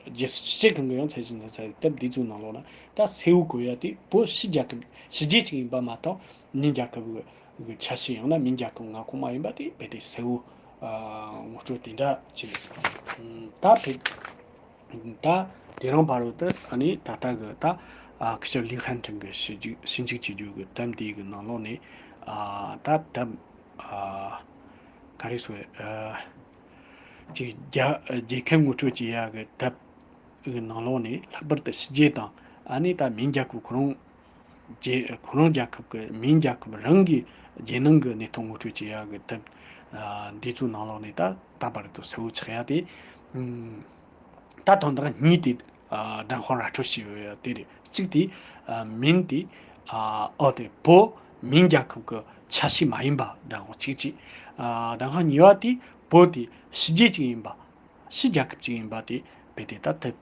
རྒྱལ་སྲིད་སྤྱི་ཁྱབ་ཁང་གི་ཡང་ཚད་གཞི་འཛིན་ས་དེབ་འདི་ཚོའི་ནང་ལོགས་ན་ད་གསལ་བོ་བཀོད་ཡ་དེ་བོད་ཕྱི་རྒྱལ་ཁབ་ཕྱི་རྒྱལ་ཅིག་ཡིན་པ་མ་གཏོགས། མིན་རྒྱལ་ཁབ་གི་གི་ཆ་ཤས་ཡང་ན་མིན་རྒྱལ་ཁབ་མངའ་ཁོངས་མ་ཡིན་པ་དེ་རྦད་དེ་གསལ་བོ། ཨ། ངོ་སྤྲོད་དེ་འདྲ་བྱས་འདུག་ད་དེ་ད་དེ་རིང་བར་དུ་ཨ་ནི་ད་ལྟ་གི་ད། ཨ། སྐུ་ཞབས་ལི་ཧན་ཀྲིན་གི་ཞིབ་འཇུག་ཞིབ་འཇུག་བྱེད་རྒྱུ་གི་དེབ་འདི་གི་ནང་ལོགས་ནས། ཨ། ད་དེབ། ཨ། ག་རེ་ཟེར། ཨ། ཅིག་རྒྱ་རྒྱལ་ཁབ་ངོ་སྤྲོད་བྱེད་ཡ་གི་དེབ་གི་ནང་ལོགས་ནས། ལྷག་པར་དུ་ཕྱི་རྒྱལ་དང་ཨ་ནི་ད་མིན་རྒྱལ་ཁབ་ཁོ་རང་རྒྱལ་ཁོ་རང་རྒྱལ་ཁབ་ཀྱི་མིན་རྒྱལ་ཁབ་རང་གི་རྒྱལ་ནང་གི་གནས་སྟངས་ངོ་སྤྲོད་བྱེད་ཡག་གི་དེབ། ཨ། འདི་ཚོའི་ནང་ལོགས་ནས་ད་ད་བར་དུ་གསལ་བོ་ཆགས་ཡ་དེ། ཨུམ། ད་དོན་དག་གཉིས་དེ། ཨ། བདེན་དཔང་ར་སྤྲོད་བྱས་ཡོད་ཡ་དེ་རེད། གཅིག་དེ། ཨ། མིན་དེ། ཨ། ཨོ་དེ་བོད་མིན་རྒྱལ་ཁབ་ཀྱི་ཆ་ཤས་མ་ཡིན་པ་བདེན་དཔང་གཅིག་བྱས། ཨ། བདེན་དཔང་གཉིས་པ་དེ་བོད་དེ་ཕྱི་རྒྱལ་ཅིག་ཡིན་པ། ཕྱི་རྒྱལ་ཁབ་ཅིག་ཡིན་པ་དེ་རྦད་དེ་ད་དེབ་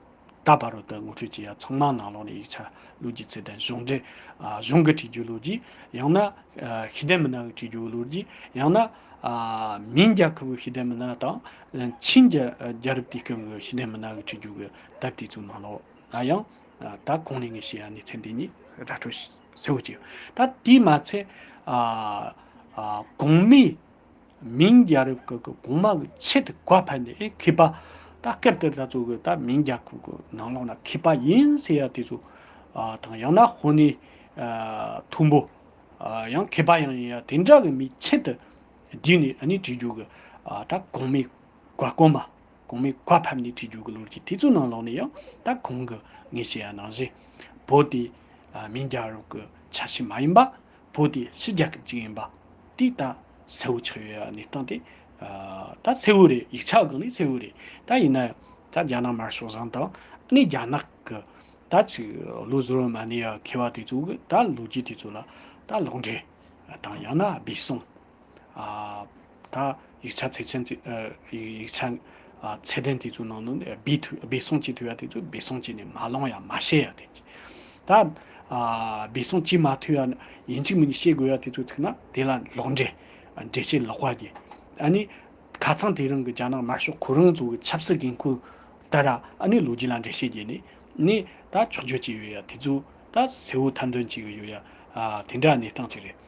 ད་བར་དུ་ངོ་སྤྲོད་བྱེད་ཡ་ཚང་མ་ནང་ལོགས་ནས། ཡིག་ཆ་ལོ་རྒྱུས་ཚད་ལྡན། གཞུང་འབྲེལ། ཨ། གཞུང་གིས་བྲིས་རྒྱུ་ལོ་རྒྱུས། ཡང་ན། ཨ། ཤེས་ལྡན་མི་སྣ་གིས་བྲིས་རྒྱུ་ལོ་རྒྱུས། ཡང་ན། ཨ། མིན་རྒྱལ་ཁབ་ཀྱི་ཤེས་ལྡན་མི་སྣ་དང་། ཨ། ཆིན་རྒྱལ་རྒྱལ་རབས་དུས་སྐབས་ཀྱི་ཤེས་ལྡན་མི་སྣ་གིས་བྲིས་རྒྱུ་གི་དེབ་དེ་ཚོའི་ནང་ལོགས་ན་ཡང་། ཨ། ད་གོང་ནས་ངས་བཤད་ཡ་གནས་ཚུལ་འདི་གཉིས་ར་སྤྲོད་གསལ་བོ་བྱས་ཡོད། ད་དེས་མ་ཚད། ཨ། ཨ། གོང་མའི་མིན་རྒྱལ་རབས་ཀྱི་གོང་མ་གི་ཆེད་དུ་བཀའ་ཕབ་ནས། ཨེ། མཁས་པ། ད་སྐབས་དེར་ད་ཚོ་གི་ད་མིན་རྒྱལ་ཁབ་ཀྱི་ནང་ལོགས་ན་མཁས་པ་ཡིན་ཟེར་ཡ་དེ་ཚོ། ཨ། དང་ཡང་ན་དཔོན་གནས། ཨ། མཐོན་པོ། ཨ། ཡང་མཁས་པ་ཡང་ཡིན་ཡ་དེ་འདྲ་གི་མིའི་ཆེད་དུ་བསྡུས་ནས་ཨ་ནི་བྲིས་རྒྱུ་གི། ཨ། ད་གོང་མའི་བཀའ་དཀོན་མ། གོང་མའི་བཀའ་ཕབ་ནས་བྲིས་རྒྱུ་གི་ལོ་རྒྱུས་དེ་ཚོའི་ནང་ལོགས་ནས་ཡང་ད་གོང་གི་ངས་བཤད་ཡ་ནང་བཞིན། བོད་དེ། ཨ། མིན་རྒྱལ་རབས་ཀྱི་ཆ་ཤས་མ་ཡིན་པ། བོད་དེ་ཕྱི་རྒྱལ་ཁབ་ཅིག་ཡིན་པ་དེ་ད་གསལ་བོ་ཆགས་ཡོད་ཡ་གནས་སྟངས་དེ། ཨ། ད་གསལ་བོ་རེད། ཡིག་ཆ་སྒང་ནས་གསལ་བོ་རེད། ད་ཡིན་ན་ད་རྒྱ་ནག་དམར་ཤོག་ཚང་དང་ཨ་ནི་རྒྱ་ནག་གི་ད་ཅིག་ལོ་ཟུར་མ་ནས་ཡ་མཁས་པ་དེ་ཚོ་གི་ད་ལོ་རྒྱུས་དེ་ཚོ་ལ་ད་ལོག་འགྲེལ་དང་ཡང་ན་སྦས་གསུང་། ཨ། ད་ཡིག་ཆ་ཚད་ཆེན་དེ། ཨ། ཡིག་ཡིག་ཆ། ཨ། ཚད་ལྡན་དེ་ཚོའི་ནང་ནས་སྦས་ཐུབ། སྦས་གསུང་བྱེད་ཐུབ་ཡ་དེ་ཚོ་སྦས་གསུང་བྱས་ནས་མ་ལོང་ཡ་མ་བཤད་ཡ་དེ་ཅི། ད། ཨ། སྦས་གསུང་བྱེད་མ་ཐུབ་ཡ་ཡིན་གཅིག་མིན་གཅིག་བཤད་དགོས་ཡ་དེ་ཚོ་ཐུག་ན་དེ་ལ་ལོག་འགྲེལ། འགྲེལ་བཤད་ལོག་པ་རྒྱག་ཨ་ནི་ཁ་ཚང་དེ་རིང་གི་རྒྱ་ནག་དམར་ཤོག་ཁོ་རང་ཚོ་གི་ཆབ་སྲིད་འགན་ཁུར་ལྟར་ཨ་ནི་ལོ་རྒྱུས་ལ་འགྲེལ་བཤད་རྒྱག་ནས་ནི་ད་ཆོག་རྒྱུ་ཅིག་ཡོད་ཡ་དེ་ཚོ་ད་གསལ་བོ་ཐེར་འདོན་བྱེད་གི་ཡོད་ཡ། ཨ། དེ་འདྲ་གནས་སྟངས་ཅིག་རེད།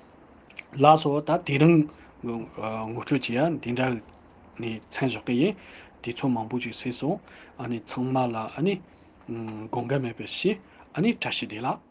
ལགས་སོ། ད་དེ་རིང་གི་ངོ་སྤྲོད་བྱེད་ཡ་འདི་འདྲ་ནས་མཚམས་འཇོག་གི་ཡིན། དུས་ཚོད་མང་པོ་ཅིག་ཟིན་སོང་། ཨ་ནི་ཚང་མ་ལ་ཨ་ནི་དགོངས་འགལ་མེད་པར་བྱེད། ཨ་ནི་བཀྲ་ཤིས་བདེ་ལེགས།